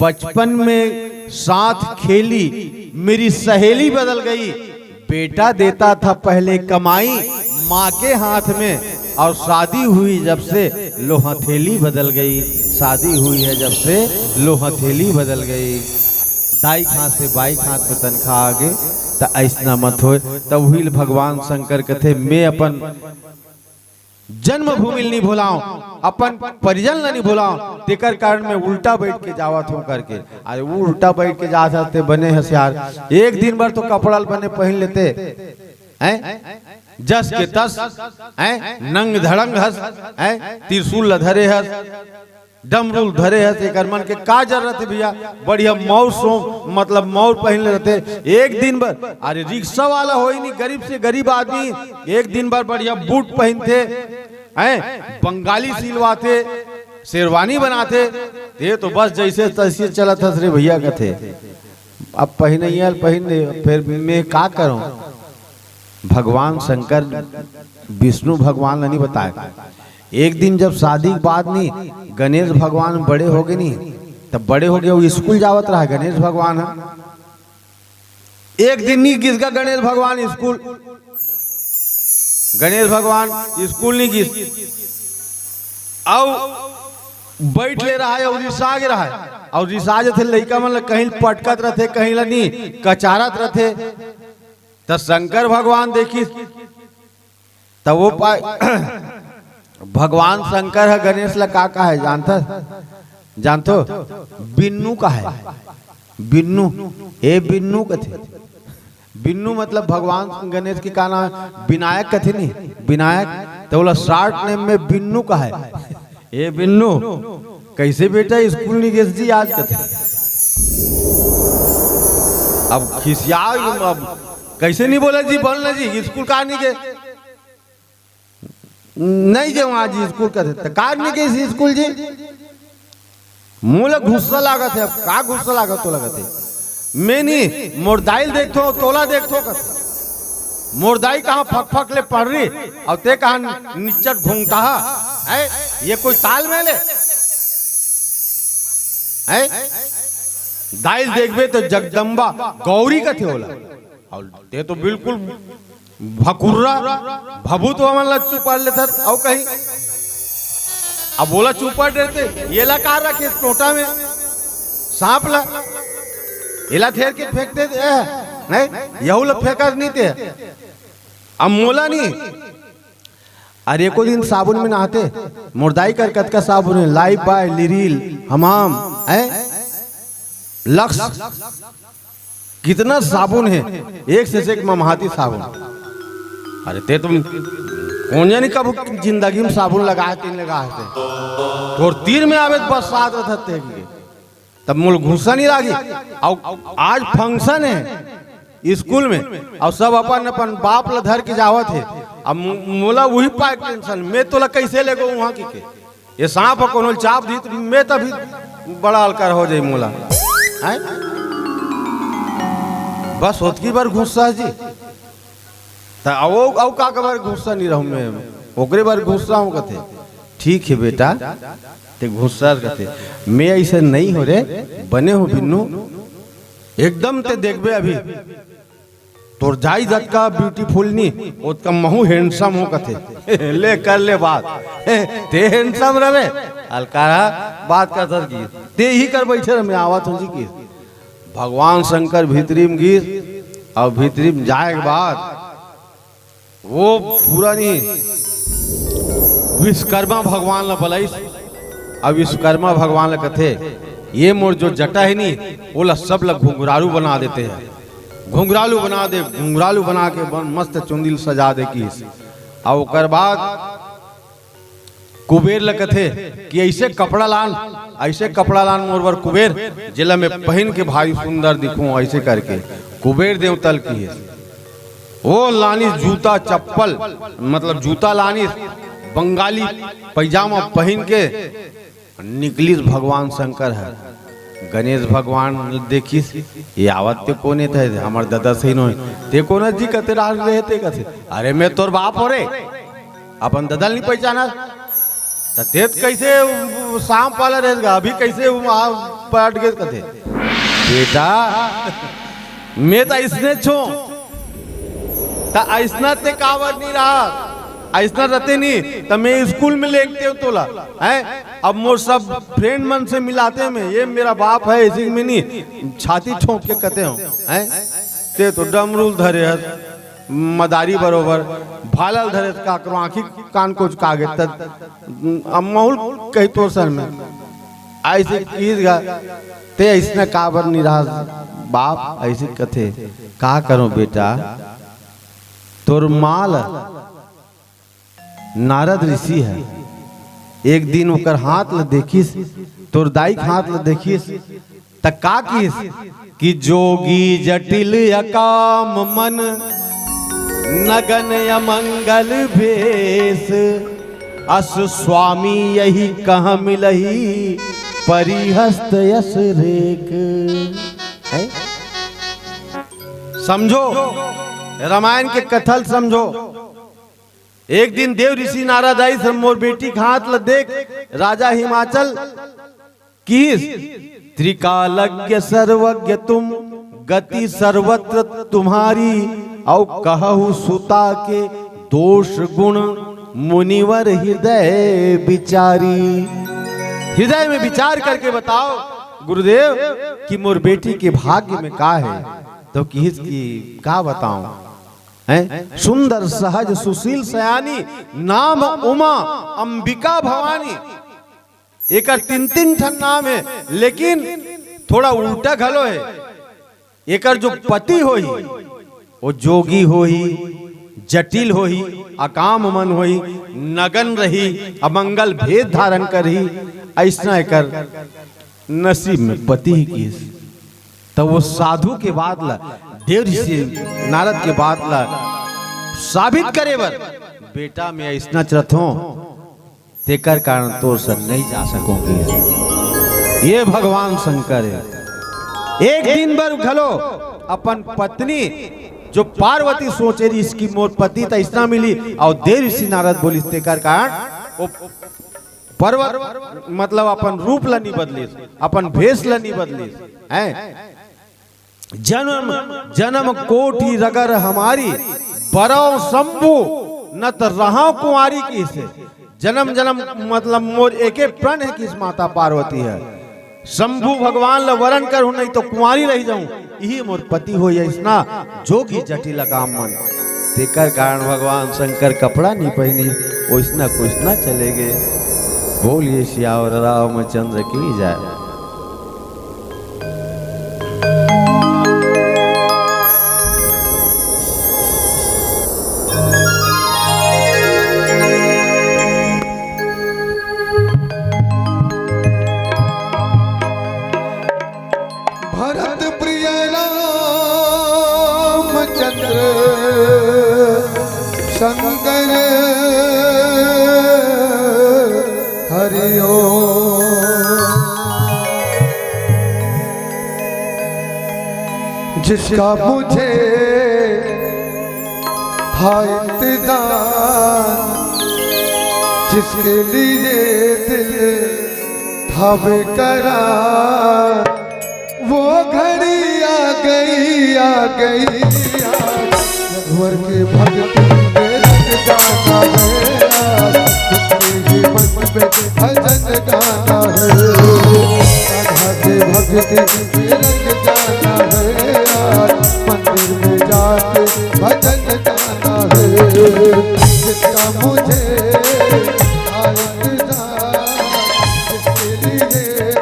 बचपन में साथ खेली, मेरी सहेली बदल गई। बेटा देता था पहले कमाई, माँ के हाथ में। और शादी हुई जब से, लो हथेली बदल गई। शादी हुई है जब से, लो हथेली बदल गई। दाई के हाथ से बाई के हाथ में तनखा आगे, त अइसना मत होय। तब उही ल भगवान शंकर कथे, मैं अपन जन्मभूमि ल नहीं भुलाऊं, अपन परिजन ल नहीं भुलाऊं, तेकर कारण मैं उल्टा बैठ के जावत हूं करके। अरे वो उल्टा बैठ के जात हस ते बने हस यार, एक दिन भर तो कपड़ा ल बने पहिन लेते, हैं? जस के तस, हैं? नंग धड़ंग हस, हैं? त्रिशूल ल धरे हस, डमरू ल धरे हस, एकर मन के का जरूरत हे भैया? बढ़िया मौर सो, मतलब मौर पहिन ले रहते एक दिन भर। अरे रिक्शा वाला होई नहीं, गरीब से गरीब आदमी एक दिन भर बढ़िया बूट पहिनथे, हैं? बंगाली सिलवाथे, शेरवानी बनाथे, ते तो बस जैसे तैसे चलत हस रे भैया कथे। अब पहिनइया ल पहिन ले, फिर मैं का करूं? भगवान शंकर, विष्णु भगवान ल नहीं बताय। एक दिन जब शादी के बाद नहीं, गणेश भगवान बड़े हो गए नहीं, तब बड़े हो गए, वो स्कूल जावत रहा गणेश भगवान ह। एक दिन नहीं गिस गा गणेश भगवान स्कूल, गणेश भगवान स्कूल नहीं गिस। अउ बैठ ले रहा है, अउ रिसा गे रहा है, अउ रिसा जथे लइका मन ल कहीं पटकत रहथे, कहीं ल नहीं कचारत रहथे। त शंकर भगवान देखिस, त वो पा भगवान शंकर ह गणेश ल का कहे जानत, जानथो? बिन्नू कहे। बिन्नू, ए बिन्नू कथे। बिन्नू मतलब भगवान गणेश के का नाम हे? विनायक कथे नहीं, विनायक। त ओला शॉर्ट नेम में बिन्नू कहे। ए बिन्नू, कैसे बेटा स्कूल नहीं गेस जी आज कथे? अब खिसिया, अब कैसे नहीं बोले जी, बोल ना जी, स्कूल का नहीं गे? नहीं जाऊं आज स्कूल कथे। त का नहीं गेस स्कूल जी? मोला गुस्सा लागत हे। अब का गुस्सा लागत तो लागत हे? मैं नहीं, मोर दाई ल देखथो, तोला देखथो कथे। मोर दाई कहाँ फक फक ले पढ़ रही, अउ ते कहाँ निच्चट घूंघता है? हैं? ये कोई तालमेल हे? हैं? दाई ल देखबे तो जगदम्बा गौरी कथे ओला। अउ ते तो बिल्कुल भकुर्रा, भभूत हमन ला चुपड़ लेथस, अउ कहीं। अब ओला चुपड़ देते, ये ला का रखे टोटा में? सांप ला, एला धेर के फेंक देते, ए, नहीं, यहू ला फेंकस नहीं ते। अब मोला नहीं, अरे एको दिन साबुन में नहाते, मोर दाई कर कतका साबुन हे, लाइफ बॉय, लिरिल, हमाम, हैं? लक्स, कितना साबुन हे, एक से एक ममहाती साबुन। अरे ते तुम कोन जानी कब जिंदगी में साबुन लगाए, तीन लगाए थे। तोर तीर में आवे त बरसात रहत हे कि। तब मोला गुस्सा नहीं लागी। अउ आज फंक्शन हे स्कूल में, अउ सब अपन अपन बाप ला धर के जावत हे। अब मो-, मोला वही पाए टेंशन, मैं तोला कैसे लेगो वहां की के? ये सांप ह कोनो चाप दी त मैं तभी बड़ा अलकर हो जाई मोला। हैं? बस ओतकी बर गुस्सा जी। त अउ, अउ का बर गुस्सा नहीं रहूं मैं, ओकरे बर गुस्सा हूं कथे। ठीक हे बेटा, ते गुस्सा कथे, मैं ऐसे नहीं हो रे, बने हो बिन्नू, एकदम ते देखबे अभी। तोर दाई जतका ब्यूटीफुल नी, ओतका महू हैंडसम हो कथे। ले कर ले बात। ते हैंडसम रहे, अलकारा बात करत की। ते ही कर बैठे रहे, मैं आवत हूं जी की। भगवान शंकर भीतरी में गिस, अउ भीतरी में जाए के बाद वो पूरा नहीं, विश्वकर्मा भगवान ला बलाइस। अब विश्वकर्मा भगवान ला कथे, ये मोर जो जटा हे नी, ओला सब ला घुंघरालू बना देते हैं। घुंघरालू बना दे, घुंघरालू बना के बन-, मस्त चुंदी ल सजा दे किस। अउ ओकर बाद कुबेर ल कथे कि ऐसे कपड़ा लान, ऐसे कपड़ा लान मोर बर कुबेर, जेला मैं पहिन के भारी सुंदर दिखूं, ऐसे करके कुबेर देवता ल किहिस। वो लानिस जूता चप्पल, मतलब जूता लानिस, बंगाली पैजामा पहिन के निकलिस भगवान शंकर ह। गणेश भगवान देखिस, "ये आवत ते कोन हे? हमर ददा सही नोहे।" "ते कोन हस जी?" कथे, "राज रहे ते।" कथे, "अरे मैं तोर बाप हो रे, अपन ददा ल नहीं पहचाना?" "त ते त कैसे उ, उ सांप वाला रहे गा, अभी कैसे उ, आ, पलट गए?" कथे, "बेटा, मैं त इसने छो।" त अइसना ते काबर नहीं रहा? अइसना रहते नहीं त मैं स्कूल में लेगतेंव तोला, हैं? अब मोर सब फ्रेंड मन से मिलाते में, ये मेरा बाप है, इसी में नहीं, छाती ठोंक के कहते हो, हैं? ते तो डमरू ल धरे हस, मदारी बरोबर, भाला ल धरे हस, काकरो आँखी कान कोचका गे, त अब महूँ ल कही तोर सर में। अइसे किहिस गा, ते अइसना काबर नहीं रहा बाप, अइसे कथे। का करो बेटा, तोर माँ ल नारद ऋषि ह, एक दिन ओकर हाथ ल देखिस, तोर दाई के हाथ ल देखिस, त का किहिस कि जोगी जटिल अकाम मन, नगन अमंगल भेष, अस स्वामी यहि कहाँ मिलही, परिहस्त यस रेख। हैं? समझो, रामायण के कथा ल समझो। एक दिन देव ऋषि नारद आइस, मोर बेटी के हाथ ल देख, राजा हिमाचल किहिस, "त्रिकालज्ञ सर्वज्ञ तुम, गति सर्वत्र तुम्हारी, अउ कहहु सुता के दोष गुण मुनिवर हृदय विचारी।" हृदय में विचार करके बताओ गुरुदेव कि मोर बेटी के भाग्य में का है। तो किहिस कि का बताऊं, हैं? सुंदर सहज सुशील सयानी, नाम उमा अंबिका भवानी। एकर तीन तीन ठन नाम है, लेकिन थोड़ा उल्टा घलो है। एकर जो पति होही, वो जोगी होही, जटिल होही, अकाम मन होही, नगन रही, अमंगल भेष धारण करही, अइसना एकर नसीब में पति ही किहिस। त वो साधु के बात ला, देव ऋषि नारद के बात ला साबित करे बर, बेटा, मैं अइसना चरत हों, तेकर कारण तोर संग नहीं जा सकूंगी। ये भगवान शंकर है। एक दिन बर घलो अपन पत्नी जो पार्वती सोचे रहिस कि मोर पति त अइसना मिली, अउ देव ऋषि नारद बोलिस, तेकर कारण वो पर्वत, मतलब अपन रूप ला नहीं बदलिस, अपन भेष ला नहीं बदलिस, हैं? "जन्म जन्म कोटि रगर हमारी, बरौ शंभु न त रहा कुंवारी" किहिसे। जन्म जन्म मतलब मोर एके प्रण है किहिस माता पार्वती ह। शंभु भगवान ला वरण करहूं, नहीं तो कुंवारी रह जाऊं, इही मोर पति होही अइसना जोगी जटिल अकाम मन। तेकर कारण भगवान शंकर कपड़ा नहीं पहिनी, ओइसना कोइसना चले गे। बोलिए सियावर रामचंद्र की जय। भरत प्रिय रामचंद्र शंकर हरि ओम। जिसका मुझे था इंतजार, जिसके लिए दिल था बेकरार, वो घड़ी आ गई, आ गई, आ गई। रघुवर के भक्ति में रंग जाना है आज, उसके ही मन में भजन गाना है। राधा के भक्ति में रंग जाना है आज, मंदिर में जाके भजन गाना है। जिसका मुझे था इंतजार, जिसके लिए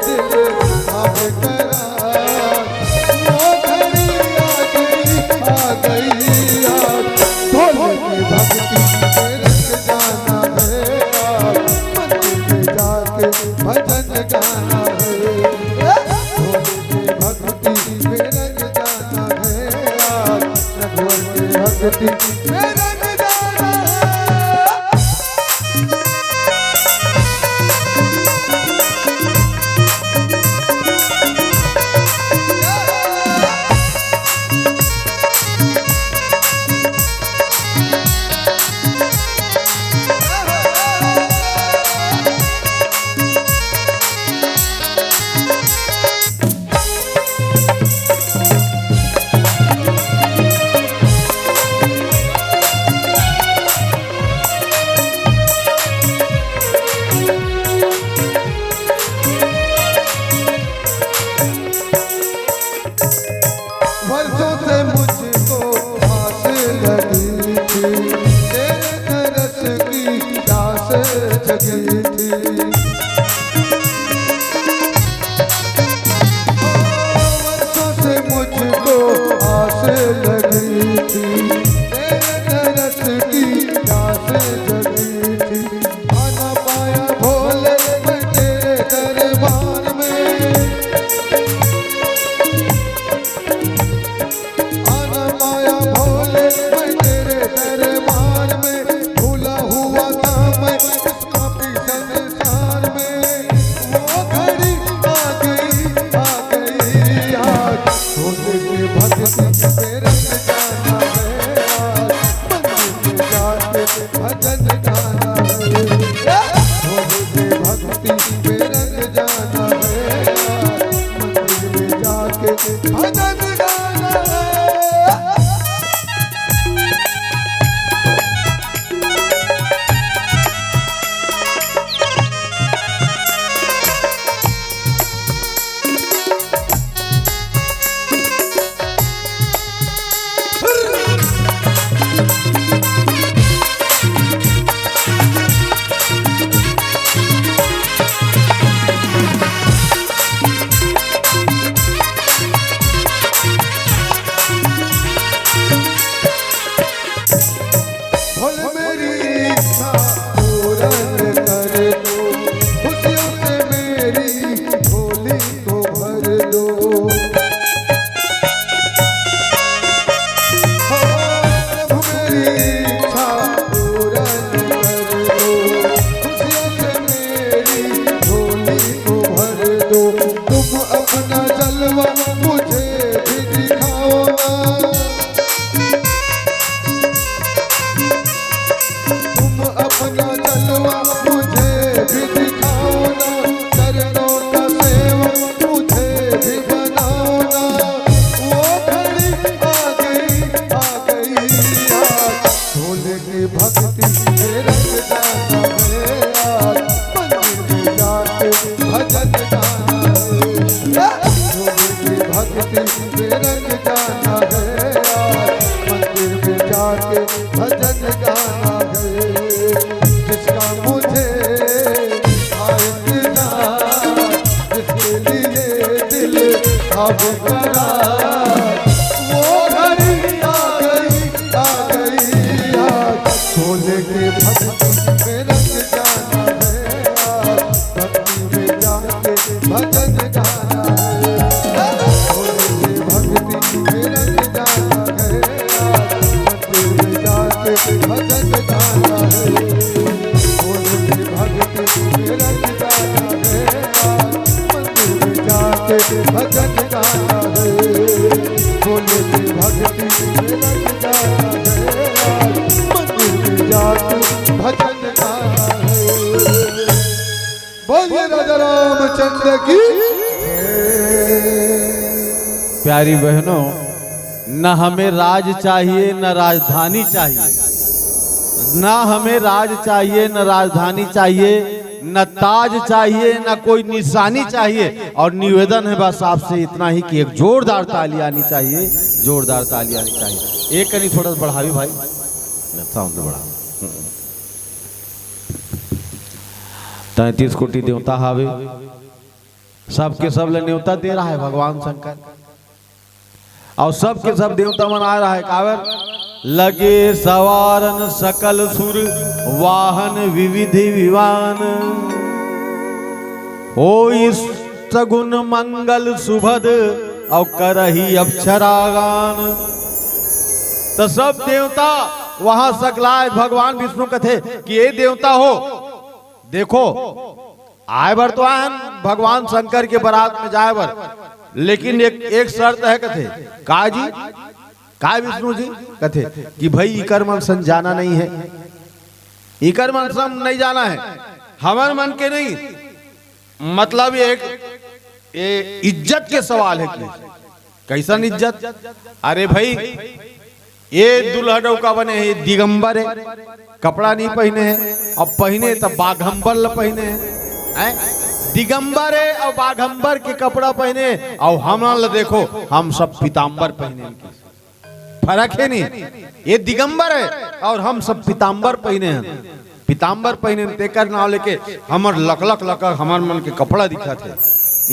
दिल था बेकरार, वो घड़ी आ गई, आ गई आज। भोले की भक्ति में रंग जाना है आज, मंदिर में जाके भजन गाना है। भोले की भक्ति में रंग जाना है आज, रघुवर की भक्ति में रंग जाना है। जगी थी। वर्षों से मुझको आस लगी थी, तेरे दरस की प्यास जगी थी। आना पाया भोले मैं तेरे दरबार में, आना पाया भोले मैं तेरे दरबार में। भूला हुआ था मैं इस पापी संसार में, वो घड़ी आ गई, आ गई आज। भोले के भक्ति में रंग जाना है आज, मंदिर में जाके भजन गाना है। भोले के भक्ति में रंग जाना है आज, मंदिर में जाके भजन गाना है। भोले मेरी इच्छा पूरन कर दो, खुशियों से मेरी झोली को भर दो। हो प्रभु मेरी इच्छा पूरन कर दो, खुशियों से मेरी झोली को भर दो। तुम अपना जलवा मुझे भी दिखाओ ना, तुम अपना जलवा मुझे भी दिखाओ ना, चरणों का सेवक मुझे भी बनाओ ना। वो घड़ी आ गई, आ गई आज, भोले की भक्ति में रंग जाना है आज, मंदिर में जाके भजन गाना है। भोले की भक्ति में रंग जाना है आज, मंदिर में जाके भजन गाना है। जिसका मुझे था इंतजार, जिसके लिए दिल था बेकरार, वो घड़ी आ गई, आ गई आज। भोले के भक्ति में रंग जाना है आज, भक्ति में जाके भजन गाना है। भोले के भक्ति में रंग जाना है आज, मंदिर में जाके भजन गाना है। भोले के भक्ति में रंग जाना है आज, मंदिर में जाके भजन गाना है। भोले के भक्ति में रंग जाना है आज, मंदिर में जाके भजन गाना है। बोलिए राजा रामचंद्र की। प्यारी बहनों, न हमें राज चाहिए, न राजधानी चाहिए, न हमें राज चाहिए, न राजधानी चाहिए, न ताज चाहिए, न कोई निशानी चाहिए। और निवेदन है बस आपसे इतना ही कि एक जोरदार ताली आनी चाहिए, जोरदार ताली आनी चाहिए। एक कनी थोड़ा सा बढ़ावी भाई, साउंड बढ़ा। तैंतीस कोटि देवता हावे, सबके सब ले न्योता दे रहा है भगवान शंकर। अउ सबके सब देवता मन आय रहय, काबर लगे सवारन सकल सुर, वाहन विविधि विवान। होई सगुन मंगल सुभद, अउ करही अप्सरागान। त सब देवता वहां सकलाय, भगवान विष्णु कथे कि ए देवता हो, देखो, आय बर तो आयन भगवान शंकर के बरात में जाय बर, लेकिन एक, एक शर्त है कथे। का जी? का विष्णु जी? कथे कि भाई, इकर मन सन जाना नहीं है, इकर मन सन नहीं जाना है, हमर मन के नहीं। मतलब, ये एक, ये इज्जत के सवाल है कि कैसन इज्जत? अरे भाई, ये दूल्हा डौका बने हे, दिगंबर हे, कपड़ा नहीं पहिने हे, अब पहिने त बाघंबर ल पहिने हे, हैं? दिगंबर हे अउ बाघंबर के कपड़ा पहिने, अउ हमन ल देखो, हम सब पीतांबर पहिने हे। फरक हे नहीं। ये दिगंबर हे अउ हम सब पीताम्बर पहिने हन। पीताम्बर पहिने हन, तेकर नाव लेके हमर लकलक लकलक हमर मन के कपड़ा दिखत हे।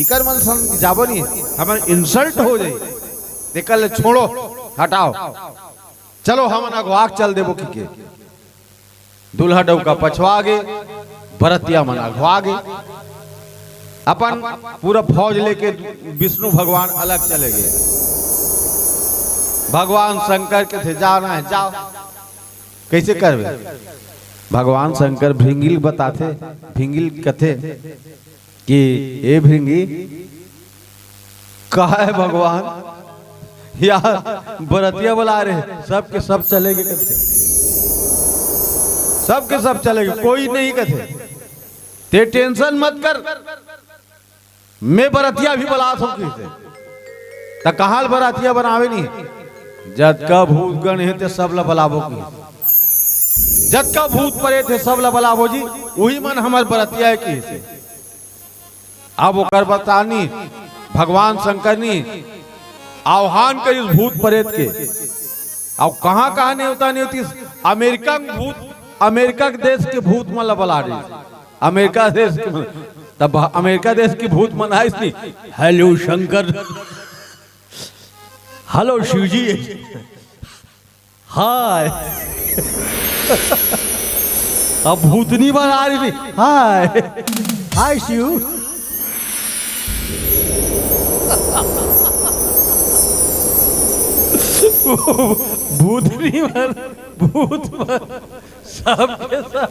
इकर मन सन जाबो नहीं, हमर insult हो जाई। तेकर ले छोड़ो, हटाओ, चलो हमन अगवा के चल देबो कहिके। दूल्हा डउका पछवा गे, बरतिया मन अगवा गे, अपन पूरा फौज लेके विष्णु भगवान अलग चले गे। भगवान शंकर कथे, "जाना हे, जाओ।" कइसे करबे? भगवान शंकर भृंगी ल बताथे, भृंगी ल कथे कि, "ए भृंगी, का हे भगवान, यार बरतिया बला रहे, सबके सब चले गे," कथे, "सबके सब चले गे, कोई नहीं," कथे, "ते tension मत कर, मैं बरतिया भी बलात हों," कहिथे। त कहाँ ल बरतिया बनावे नहीं, "जतका भूत गण हे ते सब ला बलाबो," कहिथे, "जतका भूत परेत हे सब ला बलाबो जी, उही मन हमर बरतिया हे," कहिथे। अब ओकर बतानी भगवान शंकर नी आह्वान करिस भूत परेत के। अउ कहाँ-कहाँ नेवता नेवतिस, अमेरिका के भूत, अमेरिका के देश के भूत मन ला बला रहिस। अमेरिका देश के मन, तब अमेरिका देश के भूत मन आइस नी, "Hello शंकर, hello शिव जी, hi।" अब भूतनी बना रही थी, "Hi, hi शिव।" भूतनी बन, भूत बन, सबके सब।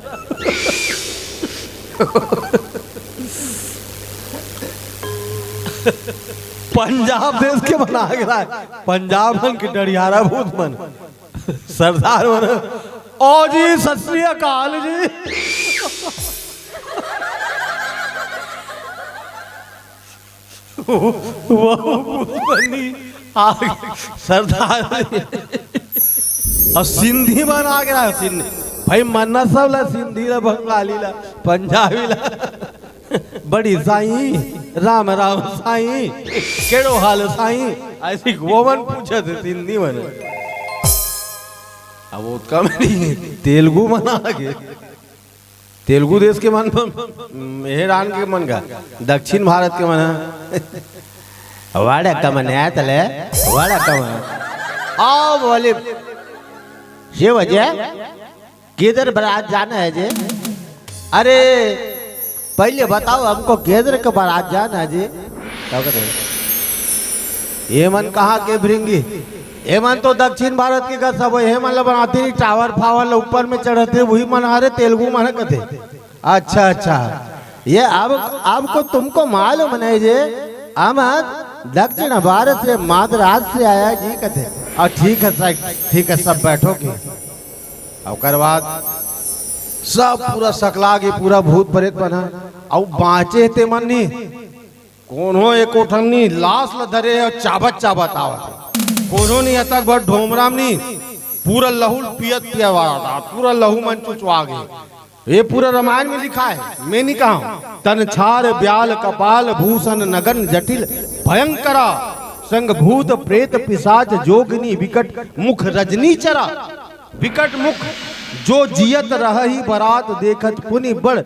पंजाब देश के बना के लाए, पंजाब मन के डरियारा भूत मन। सरदार मन, "ओ जी, सत श्री अकाल जी।" वो भूत बनी आ गए, सरदार। अउ सिंधी मन आ गे, सिंधी भाई, मन ना सब ला, सिंधी ला, बंगाली ला, पंजाबी ला। "बड़ी साईं, राम राम साईं, केड़ो हाल साईं?" अइसे वो मन पूछथे सिंधी मन। अब ओतका में तेलुगु मन आ गे, तेलुगु देश के मन, मेहरान के मन का, दक्षिण भारत के मन ह। "वड़कम ने तले, वड़कम।" आओ बोले, "शिव जी, किधर बारात जाना है जी? अरे, पहले बताओ हमको, किधर के बारात जाना है जी?" तब कहते, "ये मन कहाँ के भृंगी? ये मन तो दक्षिण भारत के गा सब, ये मन ला बनाते नहीं, टावर फावर ला ऊपर में चढ़ते, वही मन हरे तेलुगु मन कथे।" "अच्छा, अच्छा, ये अब, आपको, तुमको मालूम नहीं जी, हम दक्षिण भारत से, मद्रास से आया जी," कथे। "और ठीक है सर, ठीक है, सब बैठो के।" ओकर बाद सब पूरा सकला गे, पूरा भूत प्रेत मन ह, अउ बाँचे ते मन नी, कोनो एको ठन नी, लाश ल धरे हे अउ चाबत चाबत आवत हे। कोनो नी, अतक भर ढोमरा म नी, पूरा लहू ल पियत पियत आवत हे, पूरा लहू मन चुचवा गे। ये पूरा रामायण में लिखा है, मैं नहीं कहा हूँ। तन छार ब्याल कपाल भूषण नगन जटिल भयंकरा, संग भूत प्रेत पिशाच जोगिनी विकट मुख रजनी चरा। विकट मुख जो जियत रहहि बरात देखत पुनि बड़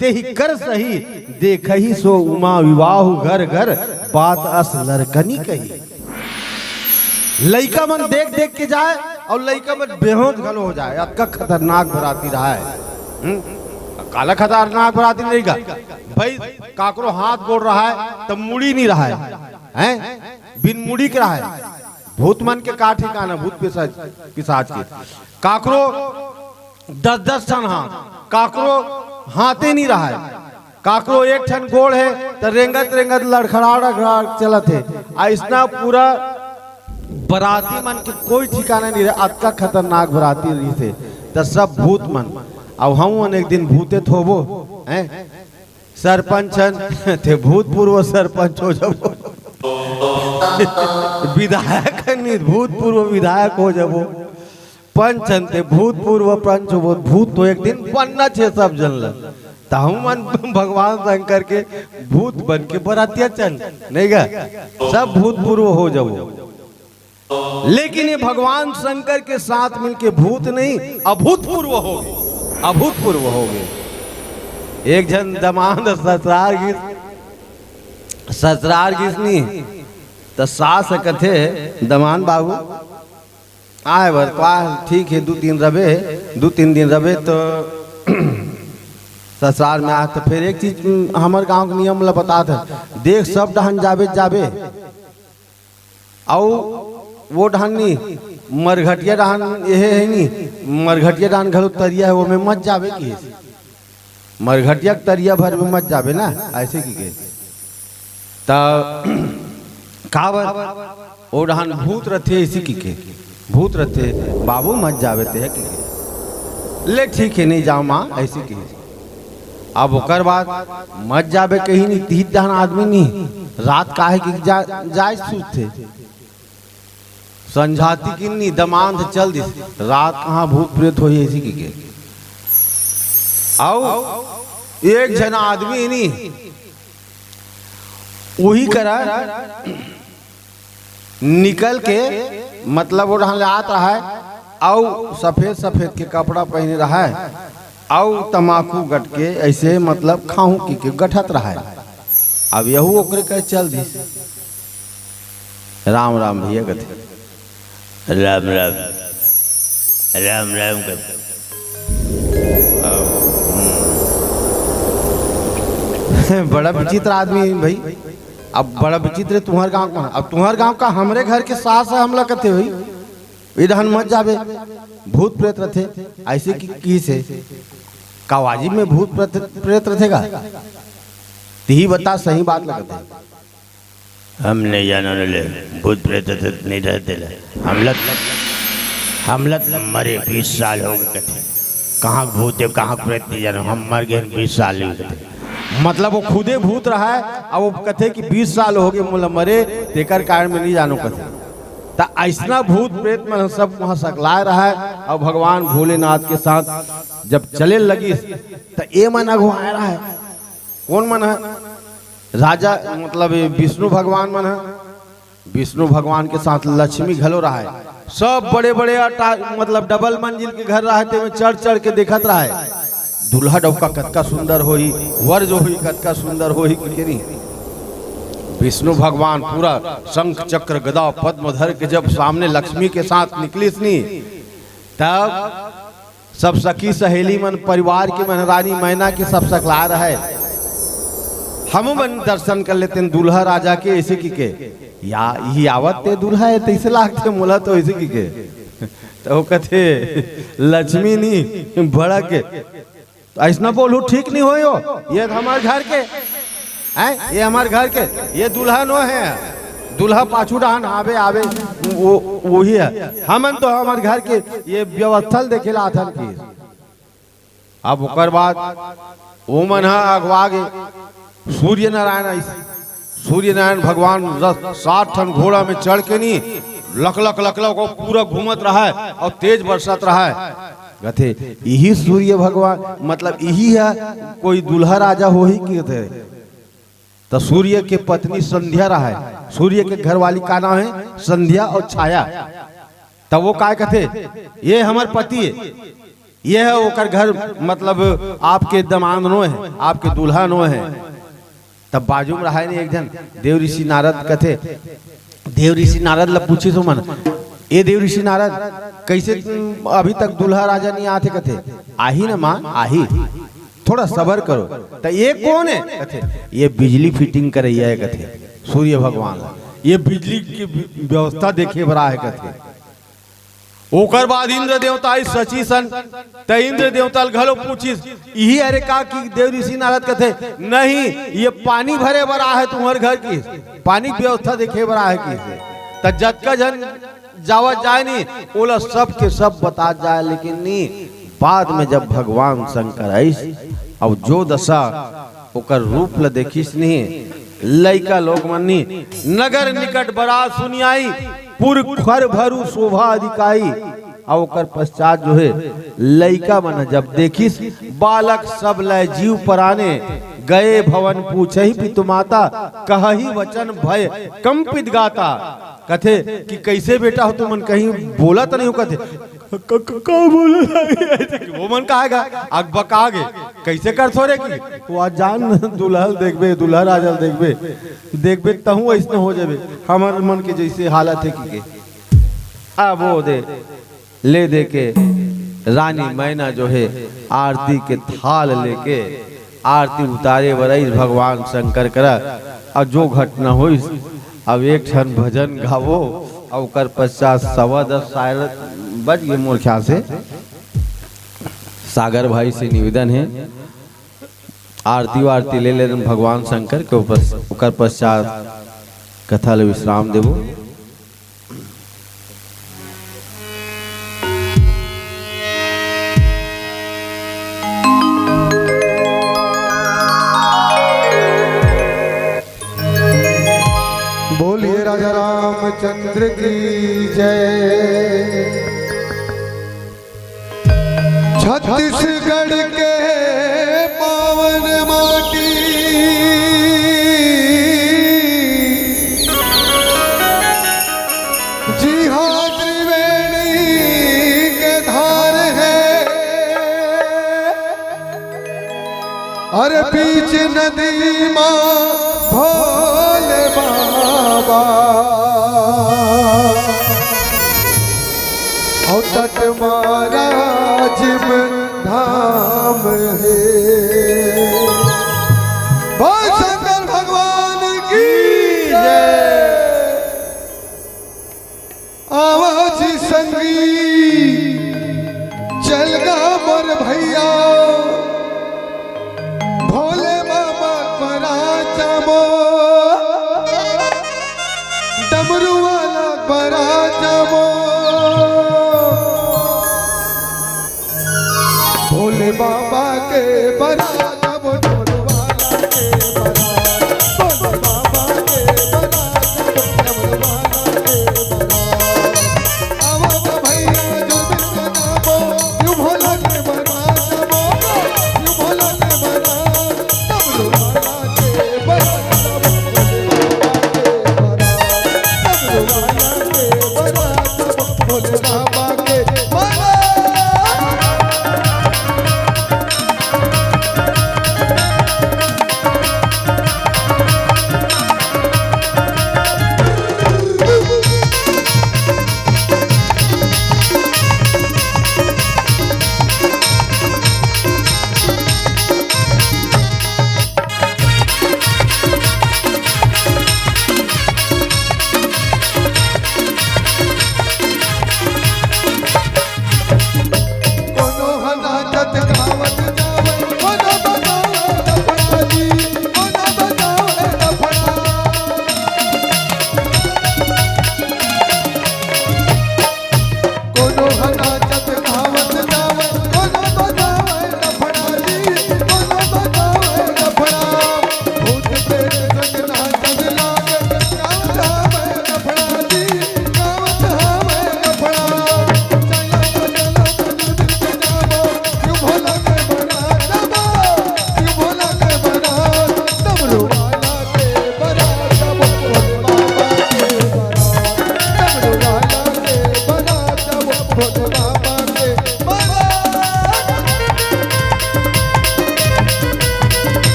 तेहि कर सही, देखहि सो उमा विवाहु घर घर बात अस लरकनी कही। लइका मन देख देख के जाए अउ लइका मन बेहोश घलो हो जाए, अतका खतरनाक बराती रहय। हम्म? काला खतरनाक बराती नहीं गा भाई, काकरो हाथ गोड़ रहय त मुड़ी नहीं रहय, हैं? बिन मुड़ी के रहय। भूत मन के का ठिकाना, भूत पिशाच, पिशाच के। काकरो दस दस ठन हाथ, काकरो हाथे नहीं रहय, काकरो एक ठन गोड़ हे त रेंगत रेंगत लड़खड़ा लड़खड़ा चलत हे। अइसना पूरा बराती मन के कोई ठिकाना नहीं रहे, अतका खतरनाक बराती रहिस हे। त सब भूत मन, अब हम मन एक दिन भूते थोबो, हैं? सरपंच हन, ते भूतपूर्व सरपंच हो जाबो। विधायक हन, भूतपूर्व विधायक हो जाबो। पंच हन, ते भूतपूर्व पंच हो, भूत तो एक दिन बनना छे सब जन ल। त हम मन भगवान शंकर के भूत बन के बरातिया चल, नहीं गा? सब भूतपूर्व हो जाबो। लेकिन ये भगवान शंकर के साथ मिलके भूत नहीं, अभूतपूर्व हो गए, अभूतपूर्व हो गए। एक झन दमांद ससुरार गिस, ससुरार गिस नहीं, त सास कथे, "दमांद बाबू, आए बर तो आ, ठीक है, दू तीन रबे, दू तीन दिन रबे तो ससुरार में आ।" तो फिर एक चीज, हमर गांव के नियम ला बतात हे, देख, सब डहन जाबे, जाबे, अउ वो डहन नी, मरघटिया डहन, एहे है नी, मरघटिया डहन घलो तरिया है, ओमे मत जाबे किहिस। मरघटिया के तरिया भर में मत जाबे ना, ऐसे किके। त काबर? ओ डहन भूत रथे, ऐसे किके, भूत रथे, बाबू मत जाबे ते, किके। ले ठीक है, नहीं जाओ माँ, ऐसे किके। अब ओकर बाद मत जाबे कहीं नहीं, तीत डहन आदमी नहीं, रात काहे कि जा, जाए सूतथे। संझाती किन्नी दमांद चल दिस, रात कहाँ भूत प्रेत होही, ऐसी किके। अउ एक झन आदमी नी, उही करा निकल के, मतलब, वो डहन ले आत रहय, अउ सफेद सफेद के कपड़ा पहिने रहय, अउ तमाकू गटके ऐसे, मतलब, खाहूं किके गठत रहय। अब यहू ओकरे कहे चल दिस। राम राम भैया कथे। राम राम। राम राम कथे। बड़ा विचित्र आदमी है भाई। अब बड़ा विचित्र है तुम्हार गांव का। अब तुम्हार गांव का हमरे घर के सास है, हमला कथे भाई, "ए डहन मत जाबे, भूत प्रेत रथे।" ऐसे कि, किहिसे? का वाजिब में भूत प्रेत, प्रेत रथे का? तिही बता, सही बात लगत है। हम नहीं जानो न ले, भूत प्रेत तो नहीं रहते ले। हमला, हमला मरे बीस साल हो गए कथे। कहाँ भूत है, कहाँ प्रेत नहीं जानो, हम मर गए बीस साल हो गए कथे। मतलब वो खुदे भूत रहय, अब वो कथे कि बीस साल हो गए मोला मरे, तेकर कारण में नहीं जानो कथे। त ऐसना भूत प्रेत मन सब वहाँ सकलाए रहय, अउ भगवान भोलेनाथ के साथ जब चले लगिस, त ए मन अगुवाए रहय। कौन मन है? राजा, मतलब, ये विष्णु भगवान मन है। विष्णु भगवान के साथ लक्ष्मी घलो रहय। सब बड़े बड़े अटा-, मतलब, डबल मंजिल के घर रहय, तेमे चढ़ चढ़ के देखत रहय, दूल्हा डौका कतका सुंदर होही, वर जो होही कतका सुंदर होही, कि नहीं? विष्णु भगवान पूरा शंख चक्र गदा पद्म धर के जब सामने लक्ष्मी के साथ निकलिस नी, तब सब सखी सहेली मन, परिवार के मन, रानी मैना के सब सकलाए रहय। हमू मन दर्शन कर लेतेन दूल्हा राजा के, ऐसे किके, "या, इही आवत ते दूल्हा है, तैसे लागथे मोला तो," ऐसे किके। त वो कथे, "लक्ष्मी नी, भड़क के।" तो ऐसना बोलहू ठीक नहीं होय हो, ये तो हमर घर के, हैं, ये हमर घर के, ये दूल्हा नो है, दूल्हा पाछू डहन आबे, आबे, वो, वही है। हमन तो हमर घर के ये व्यवस्था ल देखे ला आथन की। अब ओकर बाद ओमन ह अगवा गे, सूर्य नारायण आइस। सूर्य नारायण भगवान रथ, सात ठन घोड़ा में चढ़ के नी, लक लक लक लक वो पूरा घूमत रहय अउ तेज बरसत रहय। कथे, "इही सूर्य भगवान, मतलब, इही है कोई दूल्हा राजा होही?" कथे, त सूर्य के पत्नी संध्या रहय। सूर्य के घरवाली का नाम है? संध्या अउ छाया। तब वो काय कथे, "ये हमर पति है, ये है ओकर घर, मतलब, आपके दमांद नो है, आपके दूल्हा नो है।" तब बाजू में रहय नी एक झन, देव ऋषि नारद कथे, देव ऋषि नारद ला पूछिस ओमन, "ए देव ऋषि नारद, कइसे तुम अभी तक दूल्हा राजा नहीं आथे?" कथे, "आही न माँ, आही, थोड़ा सबर करो।" "त ये कौन है?" कथे, "ये बिजली फिटिंग करइया है," कथे, "सूर्य भगवान ला, ये बिजली की व्यवस्था देखे बर आए," कथे। ओकर बाद इंद्र देवता आइस शचि सन, त इंद्र देवता ल घलो पूछिस, "इही हरे का?" कि देव ऋषि नारद कथे, "नहीं, ये पानी भरे बर आहे तुम्हर घर की, पानी के व्यवस्था देखे बर आहे," किसे। त जतका झन जावत जाय नी, ओला सब के सब बतात जाय, लेकिन नी, बाद में जब भगवान शंकर आइस, अब जो दशा ओकर रूप ल देखिस नी, लइका लोग मन नी, "नगर निकट बरात सुनि आई, पुर खर भरु शोभा अधिकाई।" अउ ओकर पश्चात जो है, लइका मन जब देखिस, "बालक सब लय जीव पराने, गए भवन पूछहि पितु माता, कहहि वचन भय कंपित गाता। कथे कि कइसे बेटा हो तुमन, कहीं बोलत नहीं हो? कथे क-, क-, का बोलत हे? वो मन का आएगा, अकबका गे, कइसे करथो रे कि वो आज जान दुल्हल देखबे, दुल्हा राजल देखबे, देखबे तहूँ अइसने हो जाबे, हमर मन के जइसे हालत हे कि के। अब वो दे, ले दे के रानी मैना जो हे आरती के थाल लेके आरती उतारे बर आइस भगवान शंकर करा। अउ जो घटना होइस, अब एक ठन भजन गावो अउ ओकर पश्चात सवा दस शायद बज गे मोर ख्याल से। सागर भाई से निवेदन हे, आरती वारती ले लेन भगवान शंकर के ऊपर, ओकर पश्चात कथा ले विश्राम देबो। बोलिए राजा रामचंद्र की जय। छत्तीसगढ़ के पावन माटी, जिहाँ त्रिवेणी के धार हे, अरे बीच नदी मा भोले बाबा, अउ तट मा राजिम धाम हे। बोल शंकर भगवान की जय। आवा जी संगी, चल गा मोर भैया, भोले बाबा बरा जामो, डमरू वाला बरा जामो, भोले बाबा के बरा जामो, डमरू वाला के बरा, भोले बाबा के बरा जामो, डमरू वाला के बरा।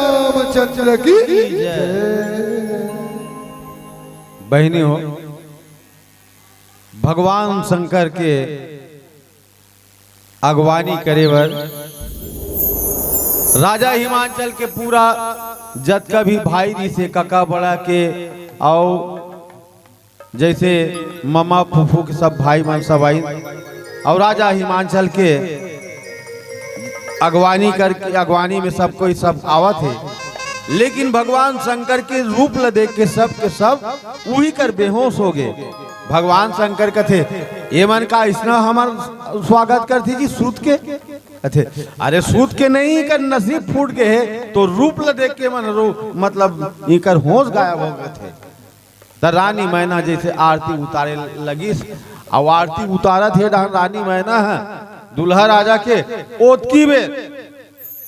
रामचंद्र की जय। बहिनी हो, भगवान शंकर के अगवानी करे बर राजा हिमांचल के पूरा जतका भी भाई रिहिसे, कका बड़ा के, अउ जइसे ममा फूफू के सब भाई मन सब आइन, अउ राजा हिमांचल के अगवानी करके, अगवानी में सब कोई सब आवत हे, लेकिन भगवान शंकर के रूप ल देख के सब के सब उही कर बेहोश हो गे। भगवान शंकर कथे, "ये मन का अइसना हमर स्वागत करथे जी सूत के?" कथे, "अरे सूत के नहीं, कर नसीब फूट गे हे, तो रूप ल देख के मन रो, मतलब इकर होश गायब हो गे थे।" त रानी मैना जइसे आरती उतारे लगिस, अउ आरती उतारत हे डहन रानी मैना ह दूल्हा राजा के, ओतकी बेर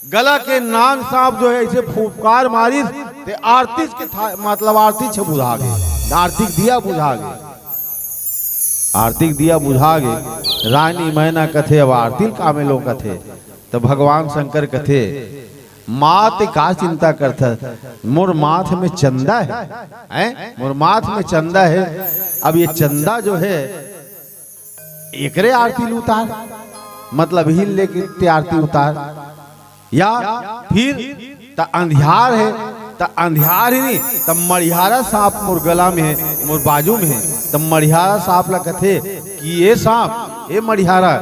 गला के नाग सांप जो हे अइसे फुफकार मारिस, ते आरती के था, मतलब आरती छ बुझा गे, आरती के दिया बुझा गे, आरती के दिया बुझा गे। रानी मैना कथे, "अब आरती ल का में लो?" कथे, त भगवान शंकर कथे, "माँ ते का चिंता करथस? मोर माथ में चंदा हे, हैं? मोर माथ में चंदा हे। अब ये चंदा जो हे, एकरे आरती ल उतार, मतलब हिल लेके ते आरती उतार, या फिर त अंधियार हे, त अंधियार ही नहीं, त मड़िहारा सांप मोर गला में हे, मोर बाजू में हे, त मड़िहारा सांप ला कथे कि ये सांप, ये मड़िहारा,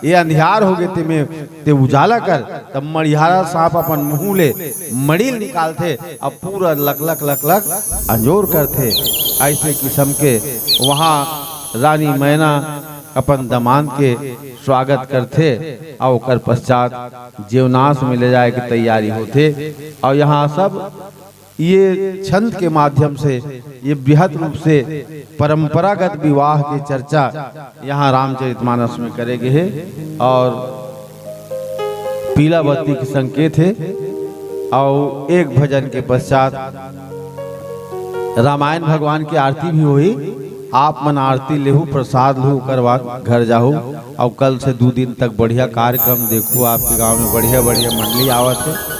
ये अंधियार हो गे, ते में ते उजाला कर।" तब मड़िहारा सांप अपन मुंह ले मड़ी ल निकालथे, अब पूरा लकलक लकलक अंजोर करथे। ऐसे किस्म के वहाँ रानी मैना अपन दमांद के स्वागत करथे, अउ ओकर पश्चात जेवनास में ले जाए के तैयारी होथे। अउ यहाँ सब ये छंद के माध्यम से, ये बृहत रूप से परंपरागत विवाह के चर्चा यहाँ रामचरितमानस में करे गे हे। अउ पीला बत्ती के संकेत हे। अउ एक भजन के पश्चात रामायण भगवान के आरती भी होही। आप मन आरती लेहू, प्रसाद लहू, ओकर बाद घर जाहू। अउ कल से दू दिन तक बढ़िया कार्यक्रम देखू, आपके गांव में बढ़िया बढ़िया मंडली आवत हे।